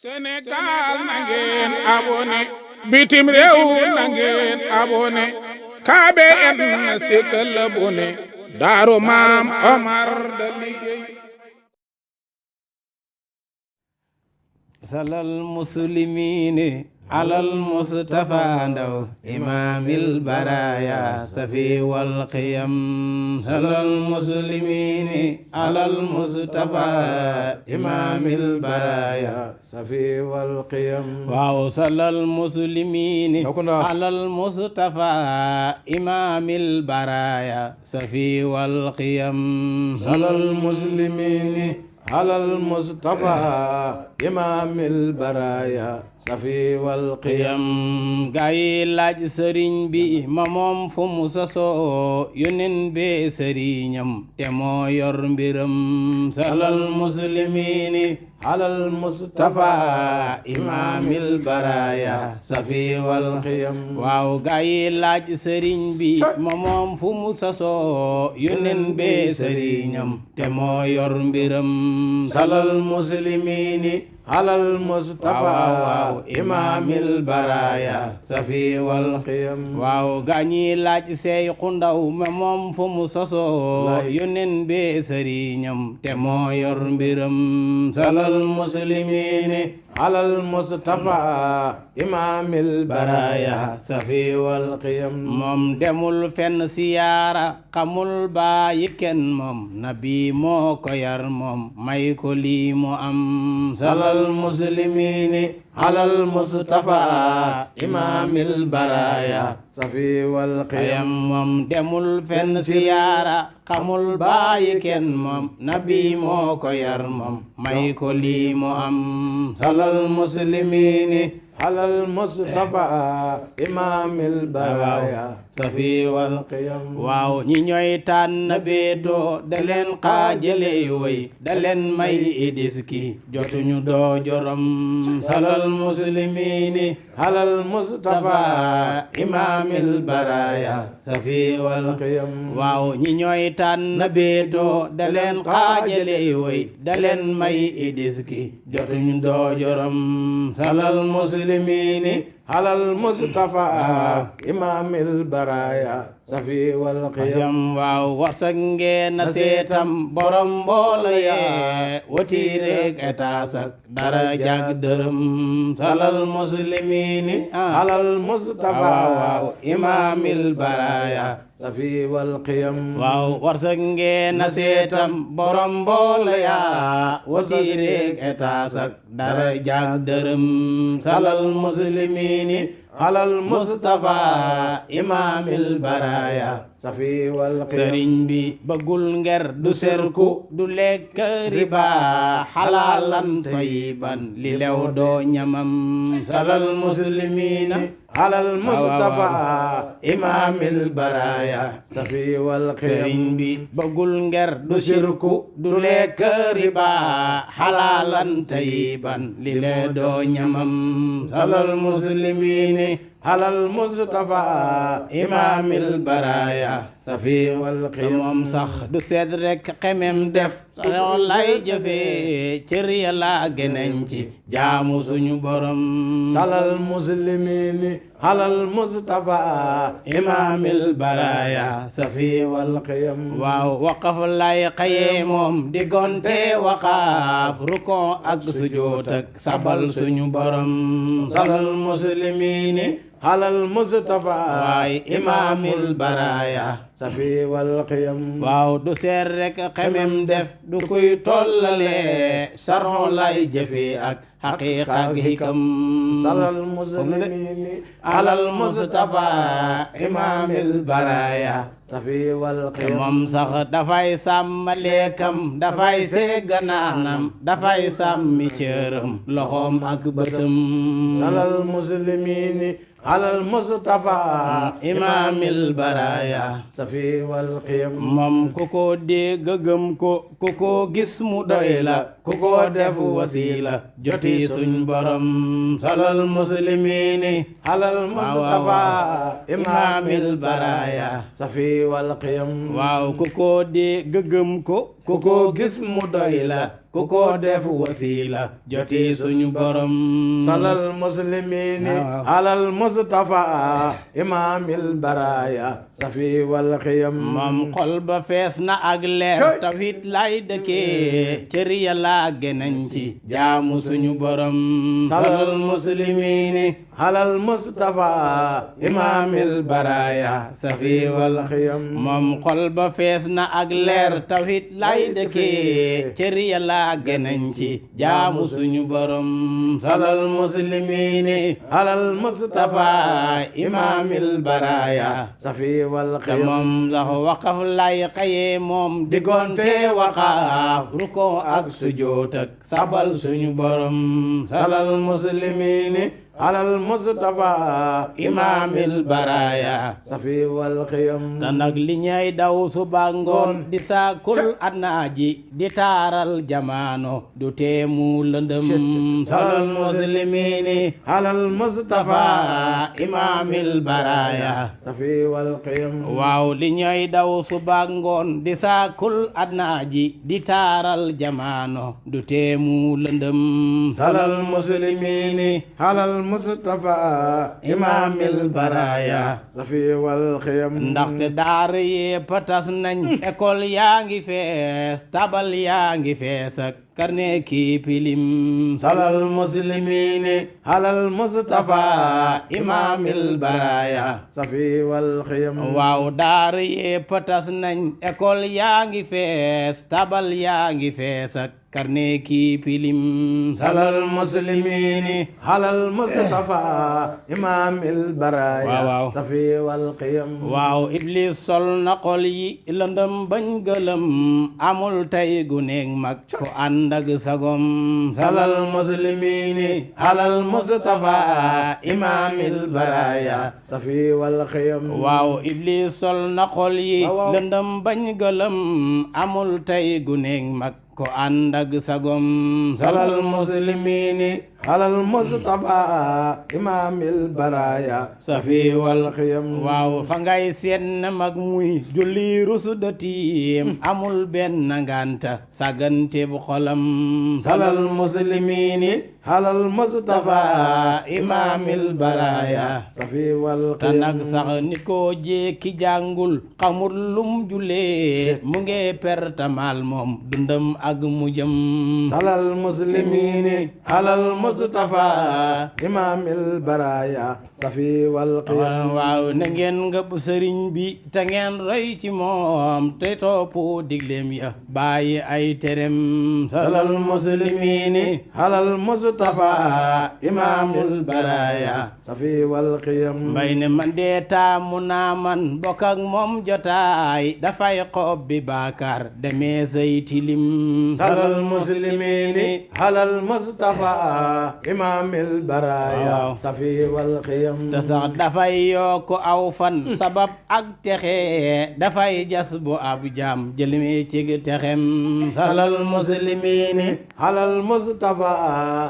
Sénégal na ngeen abonné bitim réew na ngeen abonné KBN na sikkal abonné Daaru Maam Omar da liggéey salal muslimini alal mustafa ndaw imamil baraya safi wal qiyam salal muslimini alal mustafa imamil baraya safi wal qiyam waaw salal muslimini alal mustafa imamil baraya safi wal qiyam salal muslimini alal mustafa imaamil baraaya safi wal qiyam gaay laaj sëriñ bi ma moom fu mu sosoo yonen be sëriñam te moo yor mbiram salal muslimini alal mustafa imaamil baraaya safi wal qiyam waaw gaay laaj sëriñ bi ma moom fu mu sosoo yonen be sëriñam te moo yor mbiram salal muslimini alal mustafa imaamil baraaya safi wal qiyam waaw gaañi laaj Seexu Ndaw ma moom fu mu sosoo yonen be sëriñam te moo yor mbiram salal muslimini alal mustafa imaamil baraaya safi wal qiyam moom demul fenn siyaara xamul bàyyi kenn moom nabi moo ko yar moom may ko lii mu am salal muslimini alal mustafa imaamil baraaya safi wal qiyam moom demul fenn siyaara xamul bàyyi kenn moom nabi moo ko yar moom may ko lii mu am salal muslimini alal mustafa imaamil baraaya safi wal qiyam waaw ñi ñooy tànn beetoo da leen xaajale way da leen may idiski jotuñu doo jorom salal muslimini alal mustafa imaamil baraaya safi wal qiyam waaw ñi ñooy tànn beetoo da leen xaajale way da leen may idiski jotuñu doo jorom salal muslimini alal mustafa imaamil baraaya safi wal qiyam waaw warsak ngeen na seetam borom mboolo yee watiireek etaasak dara jag dërëm salal muslimini alal mustafa imaamil baraaya safi wal qiyam waaw warsak ngeen na seetam borom mboolo yaa watiireek etaasak dara jag dërëm salal muslimini alal mustafa imaamil baraaya safi wal qiyam sëriñ bi bëggul nger du serku du lekk riba xalaalan tayyiban li lew doo ñamam salal muslimina alal mustafa imaamil baraaya safi wal qiyam sëriñ bi bëggul nger du serku du lekk riba xalaalan tayyiban li lew doo ñamam salal muslimina alal mustafa imaamil baraaya safi wal qiyam moom sax du seet rek xemem def sax lay jëfee cër yàlla geneñ ci jaamu suñu borom salal muslimini alal mustafa imaamil baraaya safi wal qiyam waaw waqaf lay xaye moom diggante waqaaf rukon ak sujoot ak sabal suñu borom salal muslimini alal mustafa waay imaamil baraaya safi wal qiyam waaw du seet rek xemem def du kuy tollale sarxo lay jëfe ak xaqiiqa ak hikam salal muslimini alal mustafa imaamil baraaya safi wal qiyam moom sax dafay sàmmaleekam dafay segganaanam dafay sàmmi cëram loxoom ak bëtam salal muslimini alal mustafa imaamil baraaya safi wal qiyam moom ku ko dégg gëm ko ku ko gis mu doy la ku ko def wasiila joti suñ borom salal muslimini alal mustafa imaamil baraaya safi wal qiyam waaw ku ko dégg gëm ko ku ko gis mu doy la ku ko def wasila joti suñu borom salal muslimini alal mustafa imamil baraya safi wal xiyam moom xol ba fees na ak leer tawhid lay dëkkee cër yàlla genañ ci jaamu suñu borom salal muslimini alal mustafa imamil baraya safi wal xiyam moom xol ba fees na ak leer tawhid lay dëkkee cër yàlla genañ ci jaamu suñu borom salal muslimini alal mustafa imamil baraya safi wal te xiyam moom sax waqaf lay xaye moom diggante waqaf ruko ak sujoot ak sabal suñu borom salal muslimini alal mustafa imamil baraya safi wal xiyam te nag li ñay daw suba ngoon di saakul adnaaji di taaral jamaano du teemu lëndëm salal muslimini alal mustafa imamil baraya safi wal xiyam waaw li ñay daw suba ngoon di saakul adnaaji di taaral jamaano du teemu lëndëm salal muslimini alal mustafa imamil baraya safi wal xiyam ndaxte daara yépp tas nañ école yaa ngi fees tabal yaa ngi fees ak karne ki pilim salal muslimini alal mustafa imamil baraya safi wal xiyam waaw daara yépp tas nañ école yaa ngi fees tabal yaa ngi fees ak karne ki pilim salal muslimini alal mustafa imamil baraya waaw safi wal xiyam waaw iblis sol na xol yi lëndëm bañ gëlëm amul tey gu neeg mag ko ànd ak sagom salal muslimini alal mustafa imamil baraya safi wal xiyam waaw iblis sol na xol yi lëndëm bañ gëlëm amul tey gu neeg mag ko ànd ak sagom salal muslimini alal mustafa imamil baraya safi wal xiyam waaw fa ngay seet na mag muy julli rusudatiim amul benn nganta sagante bu xolam salal muslimini alal mustafa imamil baraya safi wal te xiyam nag sax nit ko jékki jàngul xamul lum julee mu nge pertamal moom dundam ak mu jëm salal muslimini alal mustafa imamil baraya safi wal xiyam waaw na ngeen ngëb sëriñ bi te ngeen roy ci moom te toppu digleem ya bàyyi ay terem salal muslimini alal mustafa imamil baraya safi wal xiyam mbay ne man dee taamu naa man bokk ak moom jotaay dafay xob bi baakar demee say tilim salal muslimini alal mustafa imamil baraya safi wal xiyam te sax dafay yokk aw fan sabab ak texe dafay jas bu ab jaam jëlmi cig texem salal muslimini alal mustafa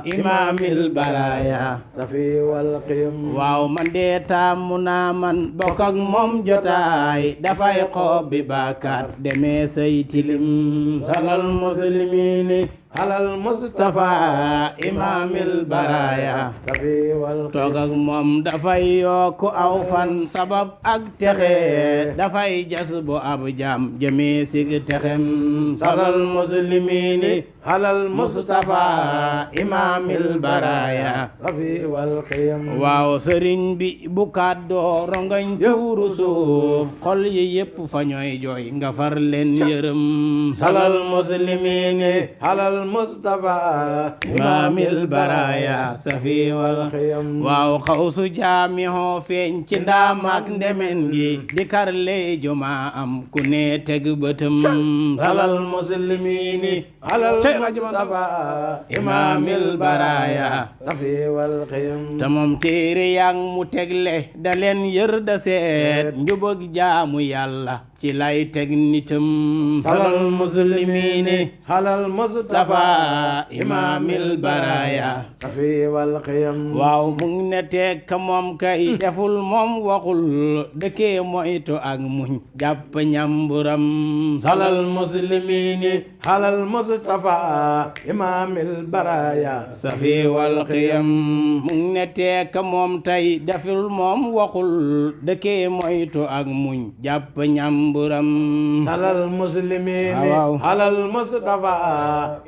imamil baraya safi wal xiyam waaw man dee taamu naa man bokk ak moom jotaay dafay xob bi baakar demee say tilim salal muslimini alal mustafa imamil baraya safi wal toog ak moom dafay yokk aw fan sabab ak texe dafay jas bu ab jaam jëmee sig texem salal muslimini alal mustafa imamil baraya safi wal xiyam waaw sëriñ bi bu kàddoo rongañ tuuru suuf xol yi yépp fa ñooy jooy nga far leen yërëm salal muslimini alal mustafa imamil baraya safi wal xiyam waaw xawsu jaami hoo feeñ ci ndaam ak ndemen gi di karle juma am ku ne teg bëtëm salal muslimini alal mustafa imamil baraya safi wal xiyam te moom téere yang mu tegle da leen yër da seet njubag jaamu yàlla ci lay teg nitam salal muslimini alal mustafa imamil baraya safi wal xiyam waaw mu ngi ne teg ka moom kay deful moom waxul dëkkee moytu ak muñ jàpp ñamburam salal muslimini alal mustafa إمام البرايا safi wal qiyam mu ngi ne teek moom tey deful moom waxul dëkkee moytu ak muñ jàpp ñamburam على المسلمين على المصطفى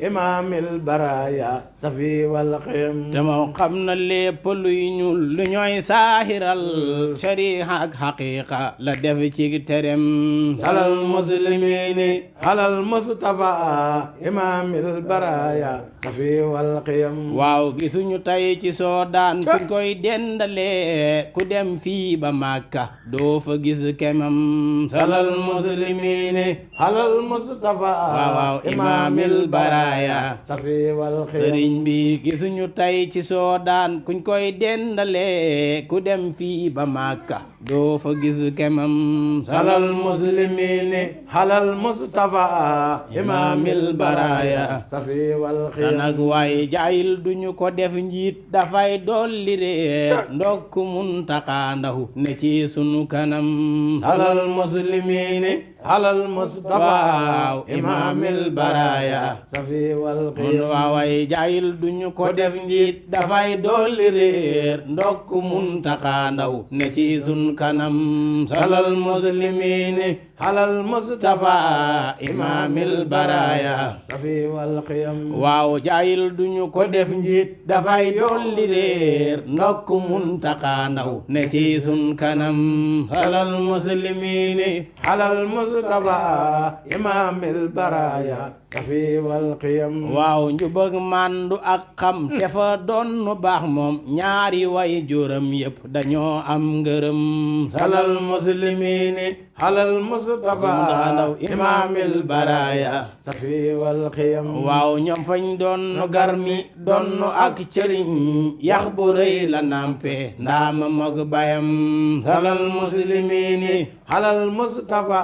إمام البرايا سفي والقيم te moom xam na lépp luy ñuul lu ñooy saahiral shariha ak haqiqa la def ci terem على المسلمين على المصطفى إمام البرايا سفي والقيم waaw gisuñu tey ci Soodaan kuñ koy dendale ku dem fii ba Makka doo fa gis kemam على المسلمين على المصطفى إمام البرايا سفي والقيم sëriñ bi gisuñu tey ci Soodaan kuñ koy dendale ku dem fii ba Makka doo fa gis kemam على المسلمين على المصطفى إمام البرايا سفي والقيم te nag waaye jaayil duñu ko def njiit dafay dolli réer ndokk Muntaxa Ndaw ne ci sunu kanam على المسلمين على المصطفى إمام البرايا سفي والقيم waaye jaayil duñu ko def njiit dafay dolli réer ndokk Muntaxa Ndaw ne ci sunu kanam على المسلمين على المصطفى إمام البرايا سفي والقيم waaw jaayil duñu ko def njiit dafay dolli réer ndokk Muntaxa Ndaw ne ci sun kanam على المسلمين على المصطفى إمام البرايا سفي والقيم waaw njubag màndu ak xam te fa doon nu baax moom ñaari way juram yépp dañoo am ngërëm على المسلمين على المصطفى إمام البرايا سفي والقيم waaw ñoom fañ doon nu garmi doon nu ak cëriñ yax bu rëy la nampe ndaama mog bayam على المسلمين على المصطفى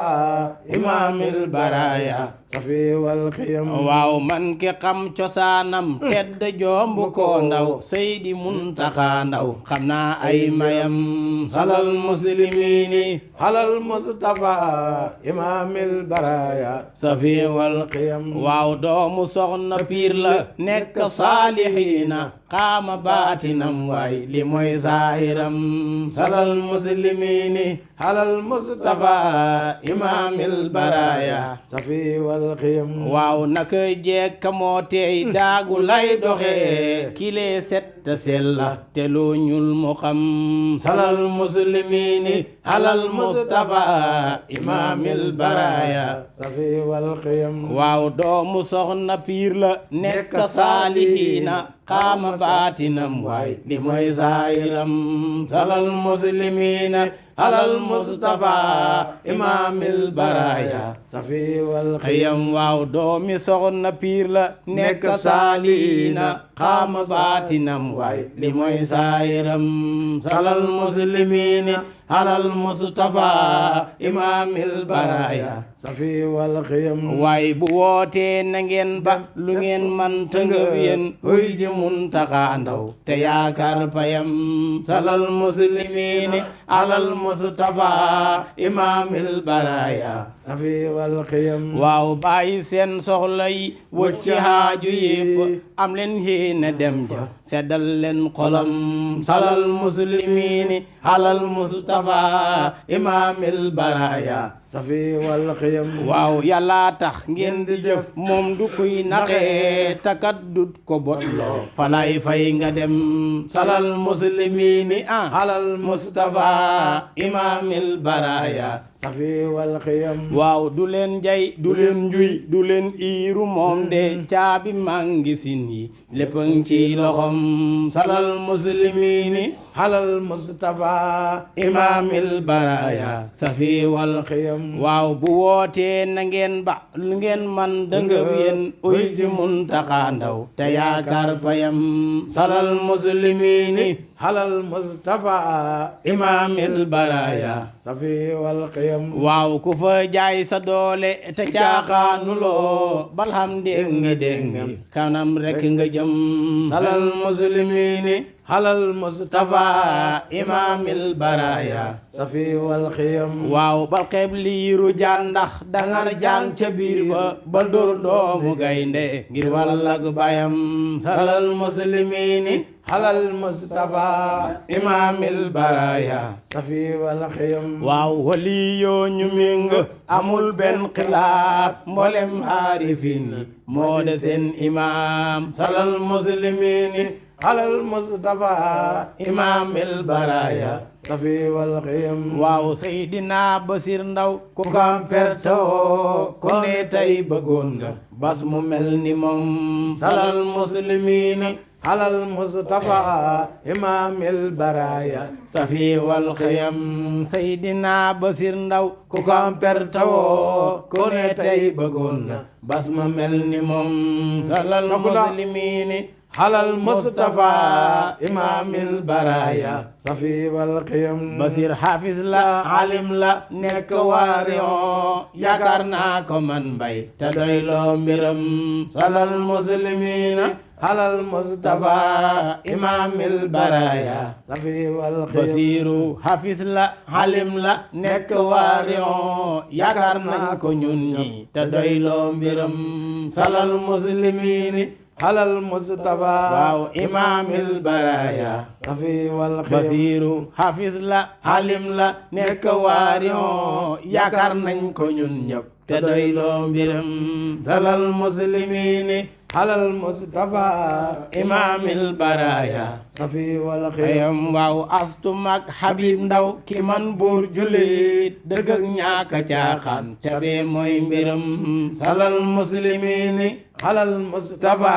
إمام البرايا سفي والقيم waaw man ki xam cosaanam tedd jombu ko ndaw Seydi Muntaxa Ndaw xam naa ay mayam على المسلمين على المصطفى إمام البرايا safi والقيم waaw doomu soxna piir la nekk saalihiina xaama baatinam waay li mooy zaahiram على المسلمين على المصطفى إمام البرايا سفي والقيم waaw naka jekka moo teey daagu lay doxe kile set te sella te loo ñul mu xam على المسلمين على المصطفى إمام البرايا سفي والقيم waaw doomu soxna piir la nekk saalihiina xaama baatinam waay li mooy zaahiram على المسلمين على المصطفى إمام البرايا سفي والقيم xëyam waaw doomi soxna piir la nekk saalihiina xaama baatinam waay li mooy zaahiram على المسلمين على المصطفى إمام البرايا سفي والقيم waay bu wootee na ngeen ba lu ngeen man tëngëw yéen huy ji Muntaxa Ndaw te yaakaar payam على المسلمين على المصطفى إمام البرايا سفي والقيم waaw bàyyi seen soxla yi wëcc haaju yépp am leen yéene dem ja seddal leen xolam على المسلمين على المصطفى إمام البرايا سفي والقيم waaw yàlla tax ngeen di jëf moom du kuy naxee takat dut ko botloo falay fay nga dem على المسلمين ah على المصطفى إمام البرايا سفي والقيم waaw du leen jay du leen njuy du leen iiru moom de caabi mangisin yi lépp ngi ci loxom على المسلمين على المصطفى إمام البرايا سفي والقيم waaw bu wootee na ngeen ba lu ngeen man dëngëw yéen uy ji Muntaxa Ndaw te yaakaar payam على المسلمين على المصطفى إمام البرايا سفي والقيم waaw ku fa jaay sa doole te caaxaanuloo balham déngi déngi kanam rek nga jëm على المسلمين على المصطفى إمام البرايا صفي والخيم waaw bal xeeb liiru jaan ndax dangar jaan ca biir ba bal dóor doomu gaynde ngir wàllag bayam salal muslimini على المصطفى إمام البرايا صفي والخيم waaw wali yoo ñu méng amul benn xilaaf mboolem aarifin yi moo de seen imaam salal muslimini على المصطفى إمام البرايا صفي والخيم waaw Seydina Basir Ndaw ku kam pertoo ku ne tey bëggoon nga bas mu mel ni moom salal muslimini على المصطفى إمام البرايا safi wal xiyam Seydina Basir Ndaw ku kam pertoo ku ne tey bëggoon nga bas mu mel ni moom salal muslimini على المصطفى إمام البرايا صفي والقيم Basir xaafis la alim la nekk waarion yaakaar naa ko man mbay te doy loo mbiram salal muslimina على المصطفى إمام البرايا صفي والقيم Basiru xaafis la alim la nekk waarion yaakaar naa ko ñun ñi te doy loo mbiram salal muslimini على المصطفى waaw إمام البرايا صفي والقيم Basiru xaafis la alim la nekk waarion yaakaar nañ ko ñun ñëpp te doy loo mbiram dalal muslimini على المصطفى إمام البرايا صفي والقيم ayam waaw astu mag Habib Ndaw ki man buur jullit dëgg ak ñaaka caaxaan ca bee mooy mbiram salal muslimini على المصطفى tafa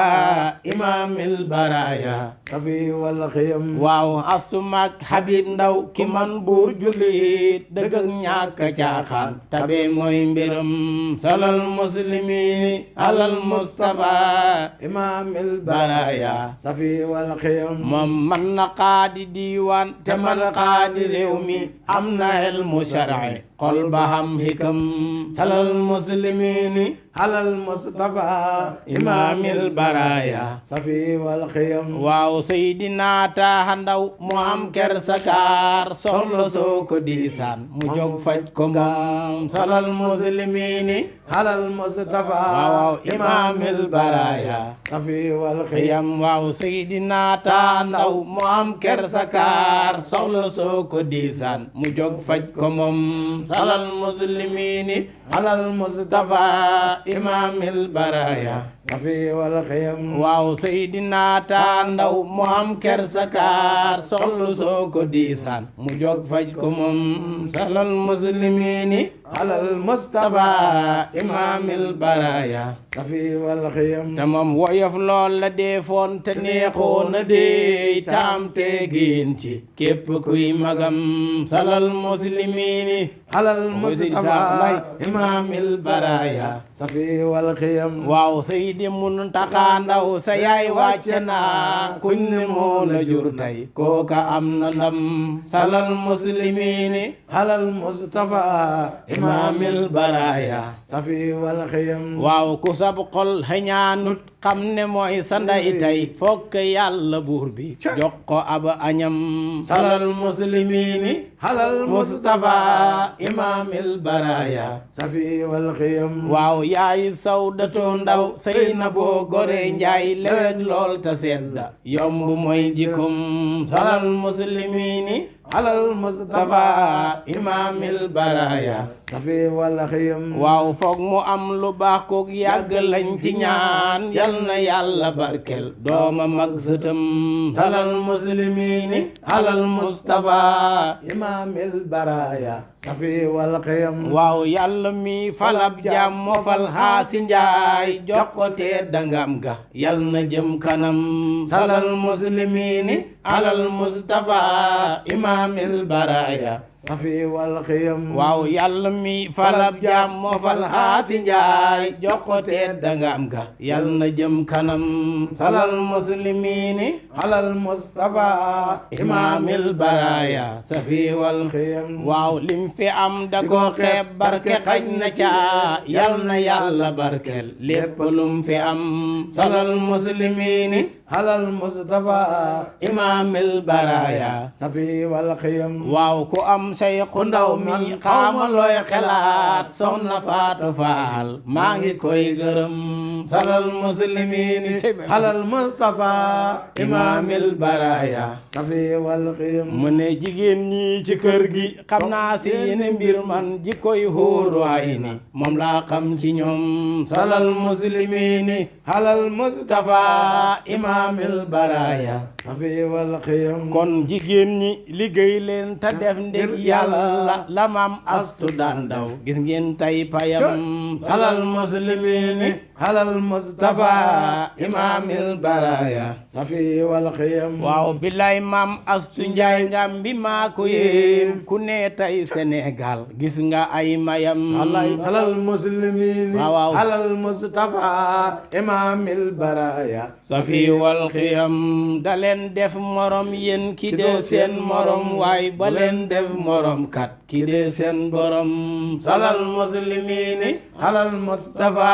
إمام البرايا صفي والقيم waaw astu mag Habib Ndaw ki man buur jullit dëgg ak ñaaka caaxaan tabe mooy mbiram salal muslimini alal mustafa إمام البرايا baraya صفي والقيم moom man na qaadi diiwaan te man qaadi réew mi am na ilmu shar'i xol ba xam hikam salal muslimini على المصطفى إمام البرايا صفي والقيم waaw Seydina Taaha Ndaw mu am kersakaar soxla soo ko diisaan mu jóg faj ko moom salal muslimini على المصطفى waaw Imam el Baraya صفي والقيم xiyam waaw Seydina Taaha Ndaw mu am kersakaar soxla soo ko diisaan mu jóg faj ko moom salal muslimini على المصطفى tafa Imam el Baraya صفي والقيم waaw Seydina Taaha Ndaw mu am kersakaar soxlu soo ko diisaan mu jóg faj ko moom salal muslimini على المصطفى tafa Imam el Baraya صفي والقيم te moom woyof lool la deefoon te neexoon na dey taam tegiin ci képp kuy magam salal muslimini على المصطفى Imam el Baraya صفي والقيم waaw Seydi Muntaxa Ndaw sa yaay wàcc na kuñ ne moo la jur tey kooka am na ndam salal muslimini على المصطفى Imam el Baraya صفي والقيم waaw ku sab xol xëñaanut xam ne mooy sa ndey tey fokk yàlla buur bi jox ko ab añam salal muslimini على Mustafa Imam el Baraya صفي والقيم waaw yaay Sawdatu Ndaw sëy na boo gore njaay lewet lool ta sedda yomb mooy jikum salal muslimini على المصطفى tafa Imam el Baraya صفي والقيم waaw foog mu am lu baax kook yàgg lañ ci ñaan yal na yàlla barkel dooma mag sëtam salal muslimini alal mustafa إمام البرايا صفي والقيم waaw yàlla mi falab jàmm moo fal xaasi njaay jox ko te dangam ga yal na jëm kanam salal muslimini alal mustafa Imam el Baraya صفي والقيم waaw yàlla mi falab jàmm moo fal xaasi njaay jox ko te dangam ga yal na jëm kanam salal muslimini على المصطفى Imam el Baraya safi wal قيم waaw lim fi am da ko xeeb barke xaj na ca yal na yàlla barkel lépp lum fi am salal muslimini على المصطفى إمام البرايا سفي والخيم waaw ku am Seexu Ndaw mi xaama looy xelaat soxna Faatu Faal maa ngi koy gërëm salal muslimiin على المصطفى إمام البرايا سفي والخيم mu ne jigéen ñi ci kër gi xam naa seeni mbir man jikkoy hóoru ay ni moom laa xam ci ñoom salal muslimiin على المصطفى Tafa imaamil baraaya سفي والخيم kon jigéen ñi liggéey leen te def ndir yàlla la maam astu daan daw gis ngeen tay payam salal muslimiin على المصطفى Tafa imaamil baraaya سفي والخيم waaw billaay maam astu njaay ngam bi maa ko yéem ku ne tay Sénégal gis nga ay mayam على المسلمين waaw على المصطفى إمام البرايا safi wal xiyam da leen def morom yéen ki de seen morom waay ba leen def morom kat ki de seen borom salal muslimiin على المصطفى Tafa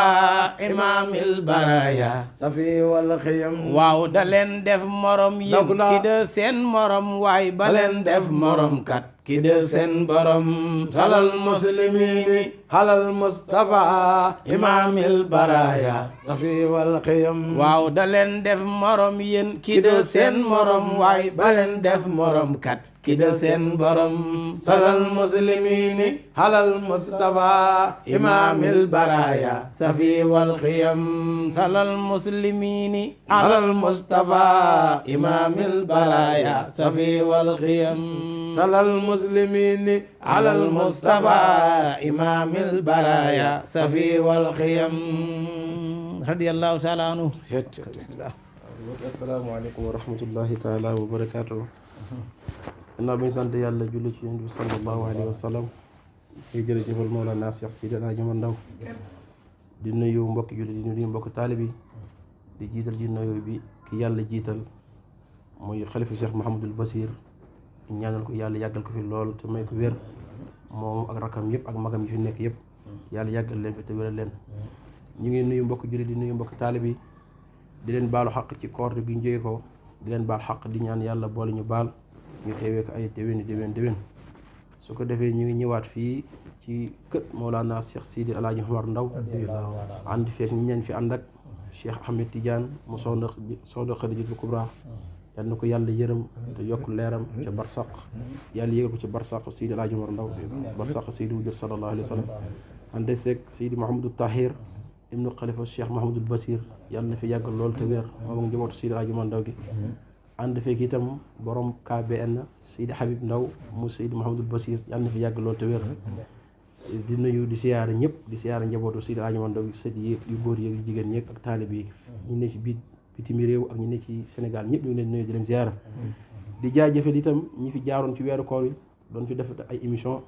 imaamil baraaya سفي والخيم waaw da leen def morom yéen Dagula. ki de seen morom waay ba leen def morom kat ki de seen borom salal muslimiin على المصطفى imaamil baraaya سفي والخيم waaw da leen def morom yéen ki de seen morom waay ba leen def morom kat ki de seen borom salal muslimiin على المصطفى إمام البرايا سفي والخيم salal muslimiin على المصطفى إمام البرايا سفي والخيم صلى المسلمين على المصطفى إمام البرايا سفي والخيم رضي الله تعالى عنه asalaamaaleykum wa rahmatullahi taala wa barakaatu. gannaaw bi ñu sant yàlla julli ci yonent bi sallallahu alayhi wa sallam di jërëjëfal Mawlana Cheikh Sidi El Hadji Omar Ndaw di nuyu mbokki julli di nuyu mbokki taalibi di jiital ci nuyu bi ki yàlla jiital muy xalifa Cheikh Mouhamadul Basir ñaanal ko yàlla yàggal ko fi lool te may ko wér moom ak rakam yëpp ak magam yi fi nekk yëpp yàlla yàggal leen fi te wéral leen. ñu ngi nuyu mbokki julli di nuyu mbokki taalibi di leen baalu xaq ci koor gi ñu jóge ko di leen baal xaq di ñaan yàlla boole ñu baal ñu teewee ko ay déwén su ko defee ñu ngi ñëwaat fii ci kët Mawlana Cheikh Sidi El Hadji Omar Ndaw ànd feek ñi ñeen fi ànd ak Cheikh Ahmed Tidiane mu soxna Xadijatul Kubra yal na ko yàlla yërëm te yokk leeram ca barsaq yàlla yégal ko ca barsaq Sidi El Hadji Omar Ndaw barsaq Sidi wujud sallallahu alayhi wa sallam ànd seeg Sidi Mouhamadou Tahir ibnu xalifa Cheikh Mahamadul Basir yàlla na fi yàgg lool te wér moom ak njabootu Sidi El Hadji Omar Ndaw gi ànd fekk itam borom KBN Sidi Habib Ndaw mu Sidi Mahamadul Basir yàlla na fi yàgg lool te wér di nuyu di siyaara ñëpp di siyaara njabootu Sidi El Hadji Omar Ndaw gi sët yi yu góor yi yu jigéen ñeeg ak taalib yi ñu ne ci bitim réew ak ñu ne ci Sénégal ñëpp ñu ngi leen nuyu di leen siyaara di jaajëfal itam ñi fi jaaroon ci weeru koor yi doon fi def ay émission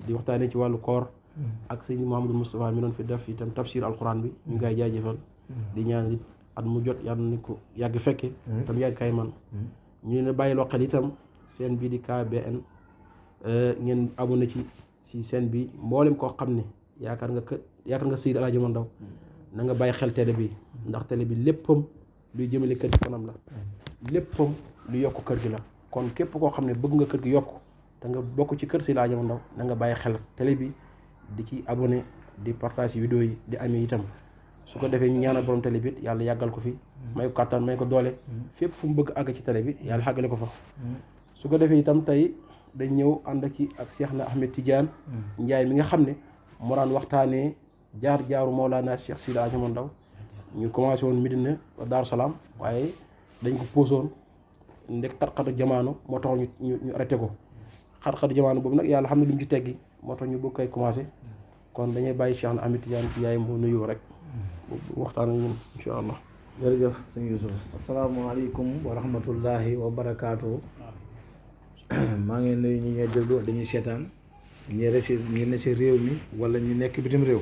di waxtaanee ci wàllu koor ak sëñ Mouhamadou Moustapha mi doon fi def itam tafsir alquran bi ñu ngi koy jaajëfal di ñaan it at mu jot yàlla nañ ko yàgg fekke tam yàgg kay man ñu ne bàyyi loo xel itam seen bi di KBN ngeen abonné ci seen bi mboolem koo xam ne yaakaar nga Sidi El Hadji Omar Ndaw na nga bàyyi xel télé bi ndax télé bi léppam luy jëmale kër gi kanam la léppam lu yokk kër gi la kon képp koo xam ne bëgg nga kër gi yokk te nga bokk ci kër Sidi El Hadji Omar Ndaw na nga bàyyi xel télé bi di ci abonné di partage vidéo yi di amee itam su ko defee ñu ñaanal borom télé bi yàlla yàggal ko fi may ko kàttan may ko doole fépp fu mu bëgg àgg ci télé bi yàlla xàggale ko fa su ko defee itam tey dañ ñëw ànd ak Cheikh na Ahmed Tidiane Ndiaye mi nga xam ne moo daan waxtaanee jaaru Mawlana Cheikh Sidi El Hadji Omar Ndaw ñu commencé woon Medina ba Daaru Salaam waaye dañ ko posoon ndek xat-xatu jamaano moo tax ñu arrêté ko xat-xatu jamaano boobu nag yàlla xam ne lu mu ci teggi moo tax ñu bëgg koy commencé kon dañuy bàyyi Cheikh na Ahmed Tidiane ci yaay mu nuyoo rek waxtaan ak ñun incha allah. jërëjëf sëñ Yusuf asalaamaaleykum wa rahmatullahi wa barakaatu. maa ngi nuyu ñu ñuy déglu dañuy seetaan ñi ne si réew mi wala ñu nekk bitim réew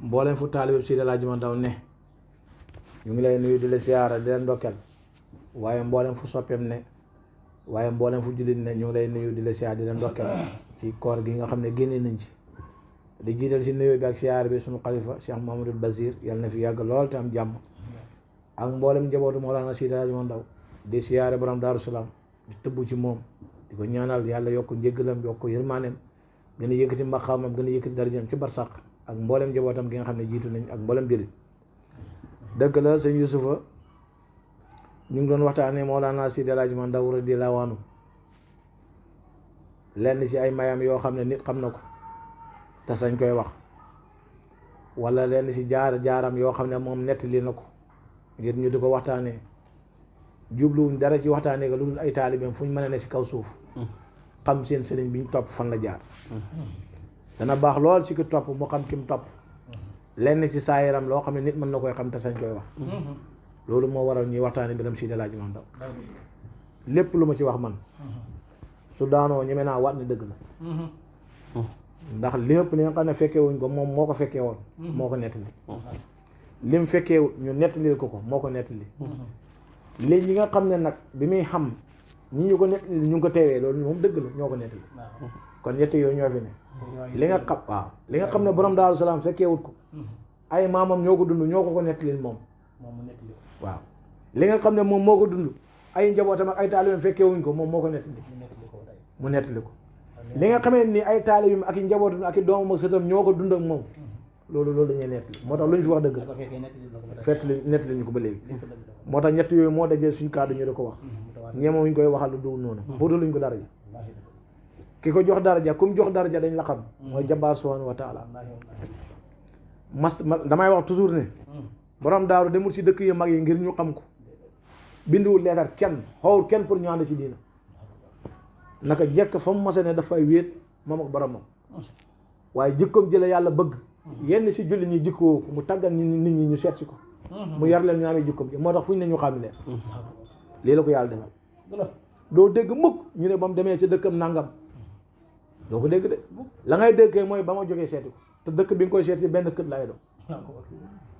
mboolem fu taalibe Sidi El Hadji Omar Ndaw ne ñu ngi lay nuyu di la siyaara di leen ndokkeel waaye mboolem fu soppeem ne waaye mboolem fu jullit ne ñu ngi lay nuyu di la siyaara di leen ndokkeel ci koor gi nga xam ne génne nañ ci di jiital si nuyoo bi ak siyaara bi suñu xalifa Cheikh Mahamadul Basir yàlla na fi yàgg lool te am jàmm ak mboolem njabootu Mawlana Seydi Hadji Omar Ndaw di siyaare borom Daaru Salaam di tëbb ci moom di ko ñaanal yàlla yokk njéggalam yokk yërmaaneem gën a yëkkati maqaamam gën a yëkkati darajam ci barsàq ak mboolem njabootam gi nga xam ne jiitu nañ ak mboolem jëlit dëgg la sëñ Yusufa ñu ngi doon waxtaanee Mawlana Seydi Hadji Omar Ndaw radiyallaahu anhu lenn ci ay mayam yoo xam ne nit xam na ko te sañ koy wax wala lenn ci jaaram yoo xam ne moom nettali na ko ngir ñu di ko waxtaanee jubluwuñ dara ci waxtaanee ko lu dul ay taalibeem fu ñu mën a ne ci kaw suuf xam seen sëriñ bi ñu topp fan la jaar dana baax lool ci ki topp mu xam ki mu topp lenn ci saayiram loo xam ne nit mën na koy xam te sañ koy wax loolu moo waral ñuy waxtaanee mbiram Seydi Hadji Omar Ndaw lépp lu ma ci wax man su daanoo ñeme naa waat ni dëgg la ndax lépp li nga xam ne fekkee wuñ ko moom moo ko fekkee woon moo ko nettali lim fekkee ñu nettali ko moo ko nettali léegi ñi nga xam ne nag bi muy xam ñi ñu ko nettali ñu ngi ko teewee loolu moom dëgg la ñoo ko nettali kon ñett yooyu ñoo fi ne li nga xam waaw li nga xam ne borom Daaru Salaam fekkee wut ko ay maamam ñoo ko dund ñoo ko nettali moom waaw li nga xam ne moom moo ko dund ay njabootam ak ay taalibeem fekkee wuñ ko moom moo ko nettali mu nettali ko li nga xamee ni ay taalibeem ak i njabootam ak i doomam ak sëtam ñoo ko dund ak moom loolu dañuy nettali moo tax lu ñu fi wax dëgg fettali nettali ñu ko ba léegi moo tax ñett yooyu moo dajee suñ kàddu ñu di ko wax ñeemewuñ koy waxal lu dugg noonu xóotaluñ ko daraja ki ko jox daraja kum jox daraja dañ la xam mooy Jabbaar subhaanahu wa taala damay wax toujours ne borom daaru demul si dëkk yu mag yi ngir ñu xam ko binduwul leetar kenn xawul kenn pour ñu ànd ci diina naka jekk fa mu mase ne dafay wéet moom ak boromam waaye jikkoom jële yàlla bëgg yenn si julli ñi jikkoo ko mu tàggat nit ñi ñu seet si ko mu yar leen ñu amee jikkoom ji moo tax fu ñu ne ñu xam leen lii la ko yàlla defal doo dégg mukk ñu ne ba mu demee ci dëkkam nangam doo ko dégg de la ngay déggee mooy ba ma jógee seeti ko te dëkk bi nga koy seeti benn kët lay doon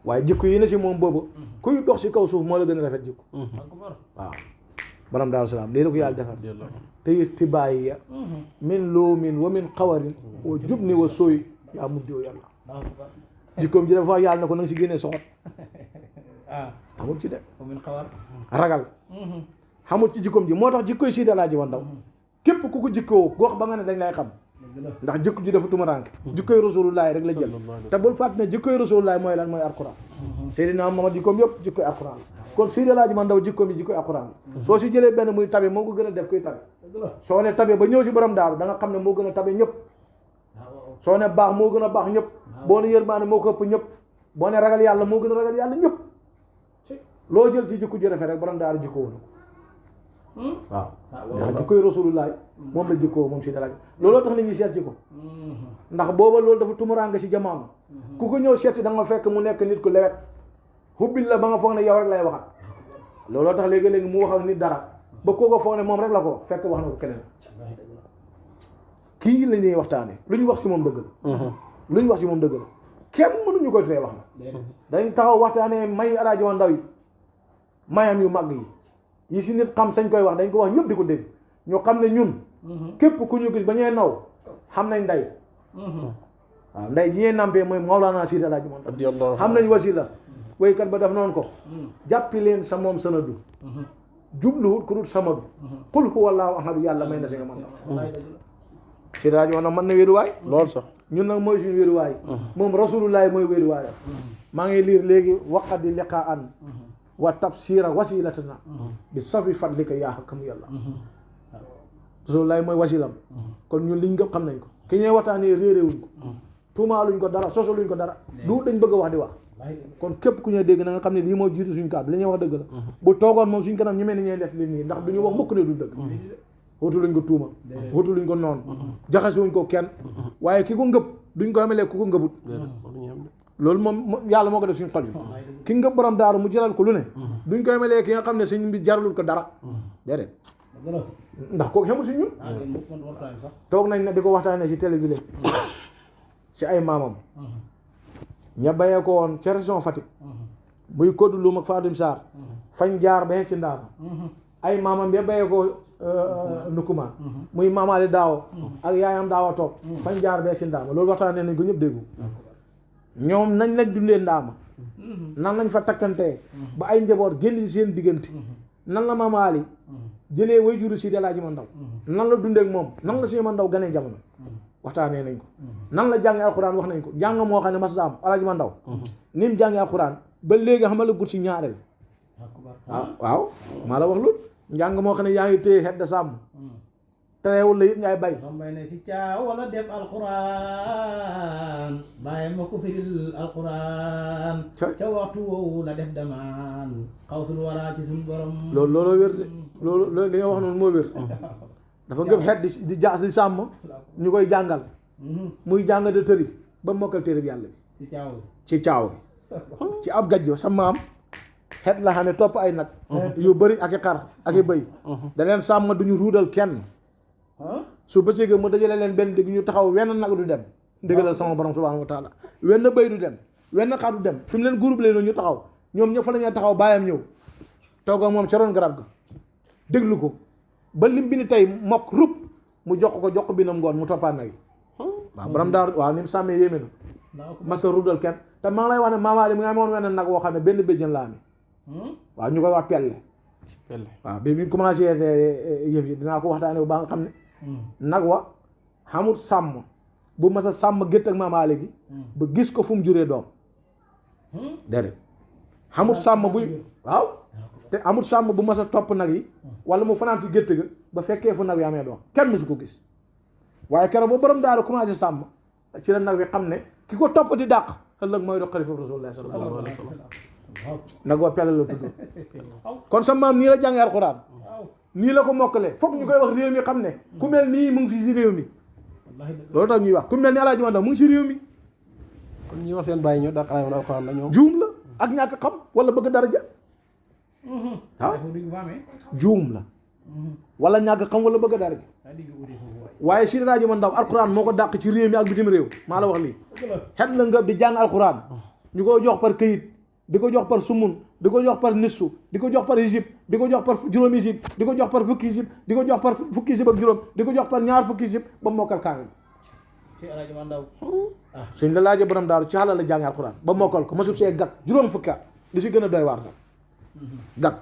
waaye jikko yi ne si moom boobu kuy dox si kaw suuf moo la gën a rafet jikko waaw borom Daaru Salaam lii la ko yàlla defal te it ti bàyyi ya min loomin wa min xawarin wa jubni wa sooy yaa muddi yàlla jikkoom ji dafa yàlla na ko na nga si génnee soxot amul ci de ragal xamul ci jikkoom ji moo tax jikkoy Seydi Hadji Omar Ndaw képp ku ko jikkoo gox ba nga ne dañ lay xam ndax jikko ji dafa tumuraanke jikkoy rasulullahi rek la jël te bul fàtte ne jikkoy rasulullahi mooy lan mooy alquran Seydina Muhammad jikkoom yëpp jikkoy alquran kon Seydi Hadji Omar Ndaw jikkoom yi jikkoy alquran soo si jëlee benn muy tabe moo ko gën a def koy tabe soo ne tabe ba ñëw si borom daaru da nga xam ne moo gën a tabe ñëpp soo ne baax moo gën a baax ñëpp boo ne yërmaane moo ko ëpp ñëpp boo ne ragal yàlla moo gën a ragal yàlla ñëpp loo jël si jikko ji rafet rek borom daaru jikkoo na waaw ndax jikkoy rasulullahi moom la jikkoo moom Seydi Hadji looloo tax nit ñi seet si ko ndax booba loolu dafa tumuraange si jamono ku ko ñëw seet si da nga fekk mu nekk nit ku lewet hubbil la ba nga foog ne yow rek lay waxat looloo tax léegi-léegi mu wax ak nit dara ba koo ko foog ne moom rek la ko fekk wax na ko keneen kii la ñuy waxtaane lu ñu wax si moom dëgg la lu ñu wax si moom dëgg la kenn mënuñu koy tey wax na dañ taxaw waxtaanee may Alaaji Omar Ndaw yi mayam yu mag yi si nit xam sañ koy wax dañ ko wax ñëpp di ko dégg ñoo xam ne ñun képp ku ñu gis ba ñuy naw xam nañ nday waaw nday ji ñuy nampee mooy Mawlana Seydi Hadji Omar Ndaw xam nañ wasila waykat ba def noonu ko jàppi leen sa moom sanadu jubluwut ku dul samadu qul huwa Allahu ahad yàlla may na si nga man Seydi Hadji Omar Ndaw mën na wéeruwaay loolu sax ñun nag mooy suñu wéeruwaay moom rasulullahi mooy wéeruwaay maa ngi liir léegi waqadi liqaan wa tabsira wasilatana bi safi fadlika yaa xakamu yàlla rasulullahi mooy wasilam kon ñun liñ nga xam nañ ko ki ñuy waxtaanee réeréewuñ ko tuumaaluñ ko dara sosaluñ ko dara du dañ bëgg a wax di wax kon képp ku ñuy dégg na nga xam ne lii moo jiitu suñ kàddu li ñuy wax dëgg la bu toogoon moom suñ kanam ñu mel ni ñuy def li nii ndax duñu wax mukk ne du dëgg wutuluñ ko tuuma wutuluñ ko noonu jaxasuñ ko kenn waaye ki ko ngëb duñ ko amelee ku ko ngëbut loolu moom yàlla moo ko def suñu xol bi ki ngëb borom daaru mu jaral ko lu ne duñ ko amelee ki nga xam ne suñ bi jaralul ko dara déedéet ndax kooku xamul si ñun toog nañ ne di ko waxtaanee si télé bi léegi si ay maamam ña bayee ko woon ca région Fatick muy Koddu Loum ak Fadim Sarr fañ jaar ba ci ndaama ay maamam ya bayee ko Nukumaan muy maamaali daaw ak yaayam daawa toog fañ jaar ba ci ndaama loolu waxtaanee nañ ko ñëpp déggu ñoom nañ lañ dundee ndaama nan lañ fa takkantee ba ay njaboot génn ci seen diggante nan la Maam Ali jëlee way juru si Alaaji Mandaw nan la dundee ak moom nan la si Mandaw ganee jamono waxtaanee nañ ko nan la jàngee alxuraan wax nañ ko jàng moo xam ne mas da am Alaaji Mandaw ni mu jàngee alxuraan ba léegi xam la gut si ñaareel waaw maa la wax loolu njàng moo xam ne yaa ngi téye xet de sàmm terewul la it ngay bay rombay ne si caa wala def alquran bàyyi ma ko firil alquran ca waxtu woowu la def damaan xawsul waraa ci suñu borom looloo wér de loolu li nga wax noonu moo wér dafa ngëb xet di jaas di sàmm ñu koy jàngal muy jàng de tëri ba mokkal téere bi yàlla bi ci caaw bi ci ab gajjo sa maam xet la xam ne topp ay nag yu bëri ak i xar ak i bëy da leen sàmm duñu ruudal kenn su bëccëgee mu dajale leen benn digg ñu taxaw wenn nag du dem ndigalal sama borom subhanahu wa taala wenn bëy du dem wenn xar du dem fi mu leen groupe leen ñu taxaw ñoom ñëpp fa la ñuy taxaw bàyyam ñëw toog ak moom ca roon garab ga déglu ko ba lim bi ni tey mokk rub mu jox ko binam ngoon mu toppaat nag yi waaw borom daar waaw ni mu sàmmee yéeme na masa ruudal kenn te maa ngi lay wax ne maamaali mu ngi amoon wenn nag woo xam ne benn béjjën la amee waaw ñu koy wax pelle waaw bi bi commencé yëf yi dinaa ko waxtaane bu baax nga xam ne nag wa xamul sàmm bu mas a sàmm gétt ak maamaale gi ba gis ko fu mu juree doom déedéet xamul sàmm buy waaw te amul sàmm bu mas a topp nag yi wala mu fanaan si gétt ga ba fekkee fu nag yi amee doom kenn musu ko gis waaye keroog ba borom daal commencé sàmm ci la nag wi xam ne ki ko topp di dàq ëllëg mooy doon xalifa rasulullah sallallahu alayhi wa sallam nag wa pelle la tudd kon sa maam nii la jàngee alxuraan nii la ko mokkalee foog ñu koy wax réew mi xam ne ku mel nii mu ngi fii si réew mi loolu tax ñuy wax ku mel ni Alaaji Mandaw mu ngi si réew mi kon ñi wax seen bàyyi ñoo dàq alxuraan la ñoom juum la ak ñàkk xam wala bëgg daraja waaw juum la wala ñàkk xam wala bëgg daraja waaye si Alaaji Mandaw alxuraan moo ko dàq ci réew mi ak bitim réew maa la wax lii xet la nga di jàng alxuraan ñu koy jox par këyit di ko jox par sumun di ko jox par nissu di ko jox par hizib di ko jox par juróomi hizib di ko jox par fukki hizib di ko jox par fukki hizib ak juróom di ko jox par ñaar fukki hizib ba mokkal kaamil ci Alaaji Mandaw suñ la laajee borom daaru ci xalal la jàngee alxuraan ba mokkal ko masul see gàtt juróom fukki at du si gën a doy waar nag gàtt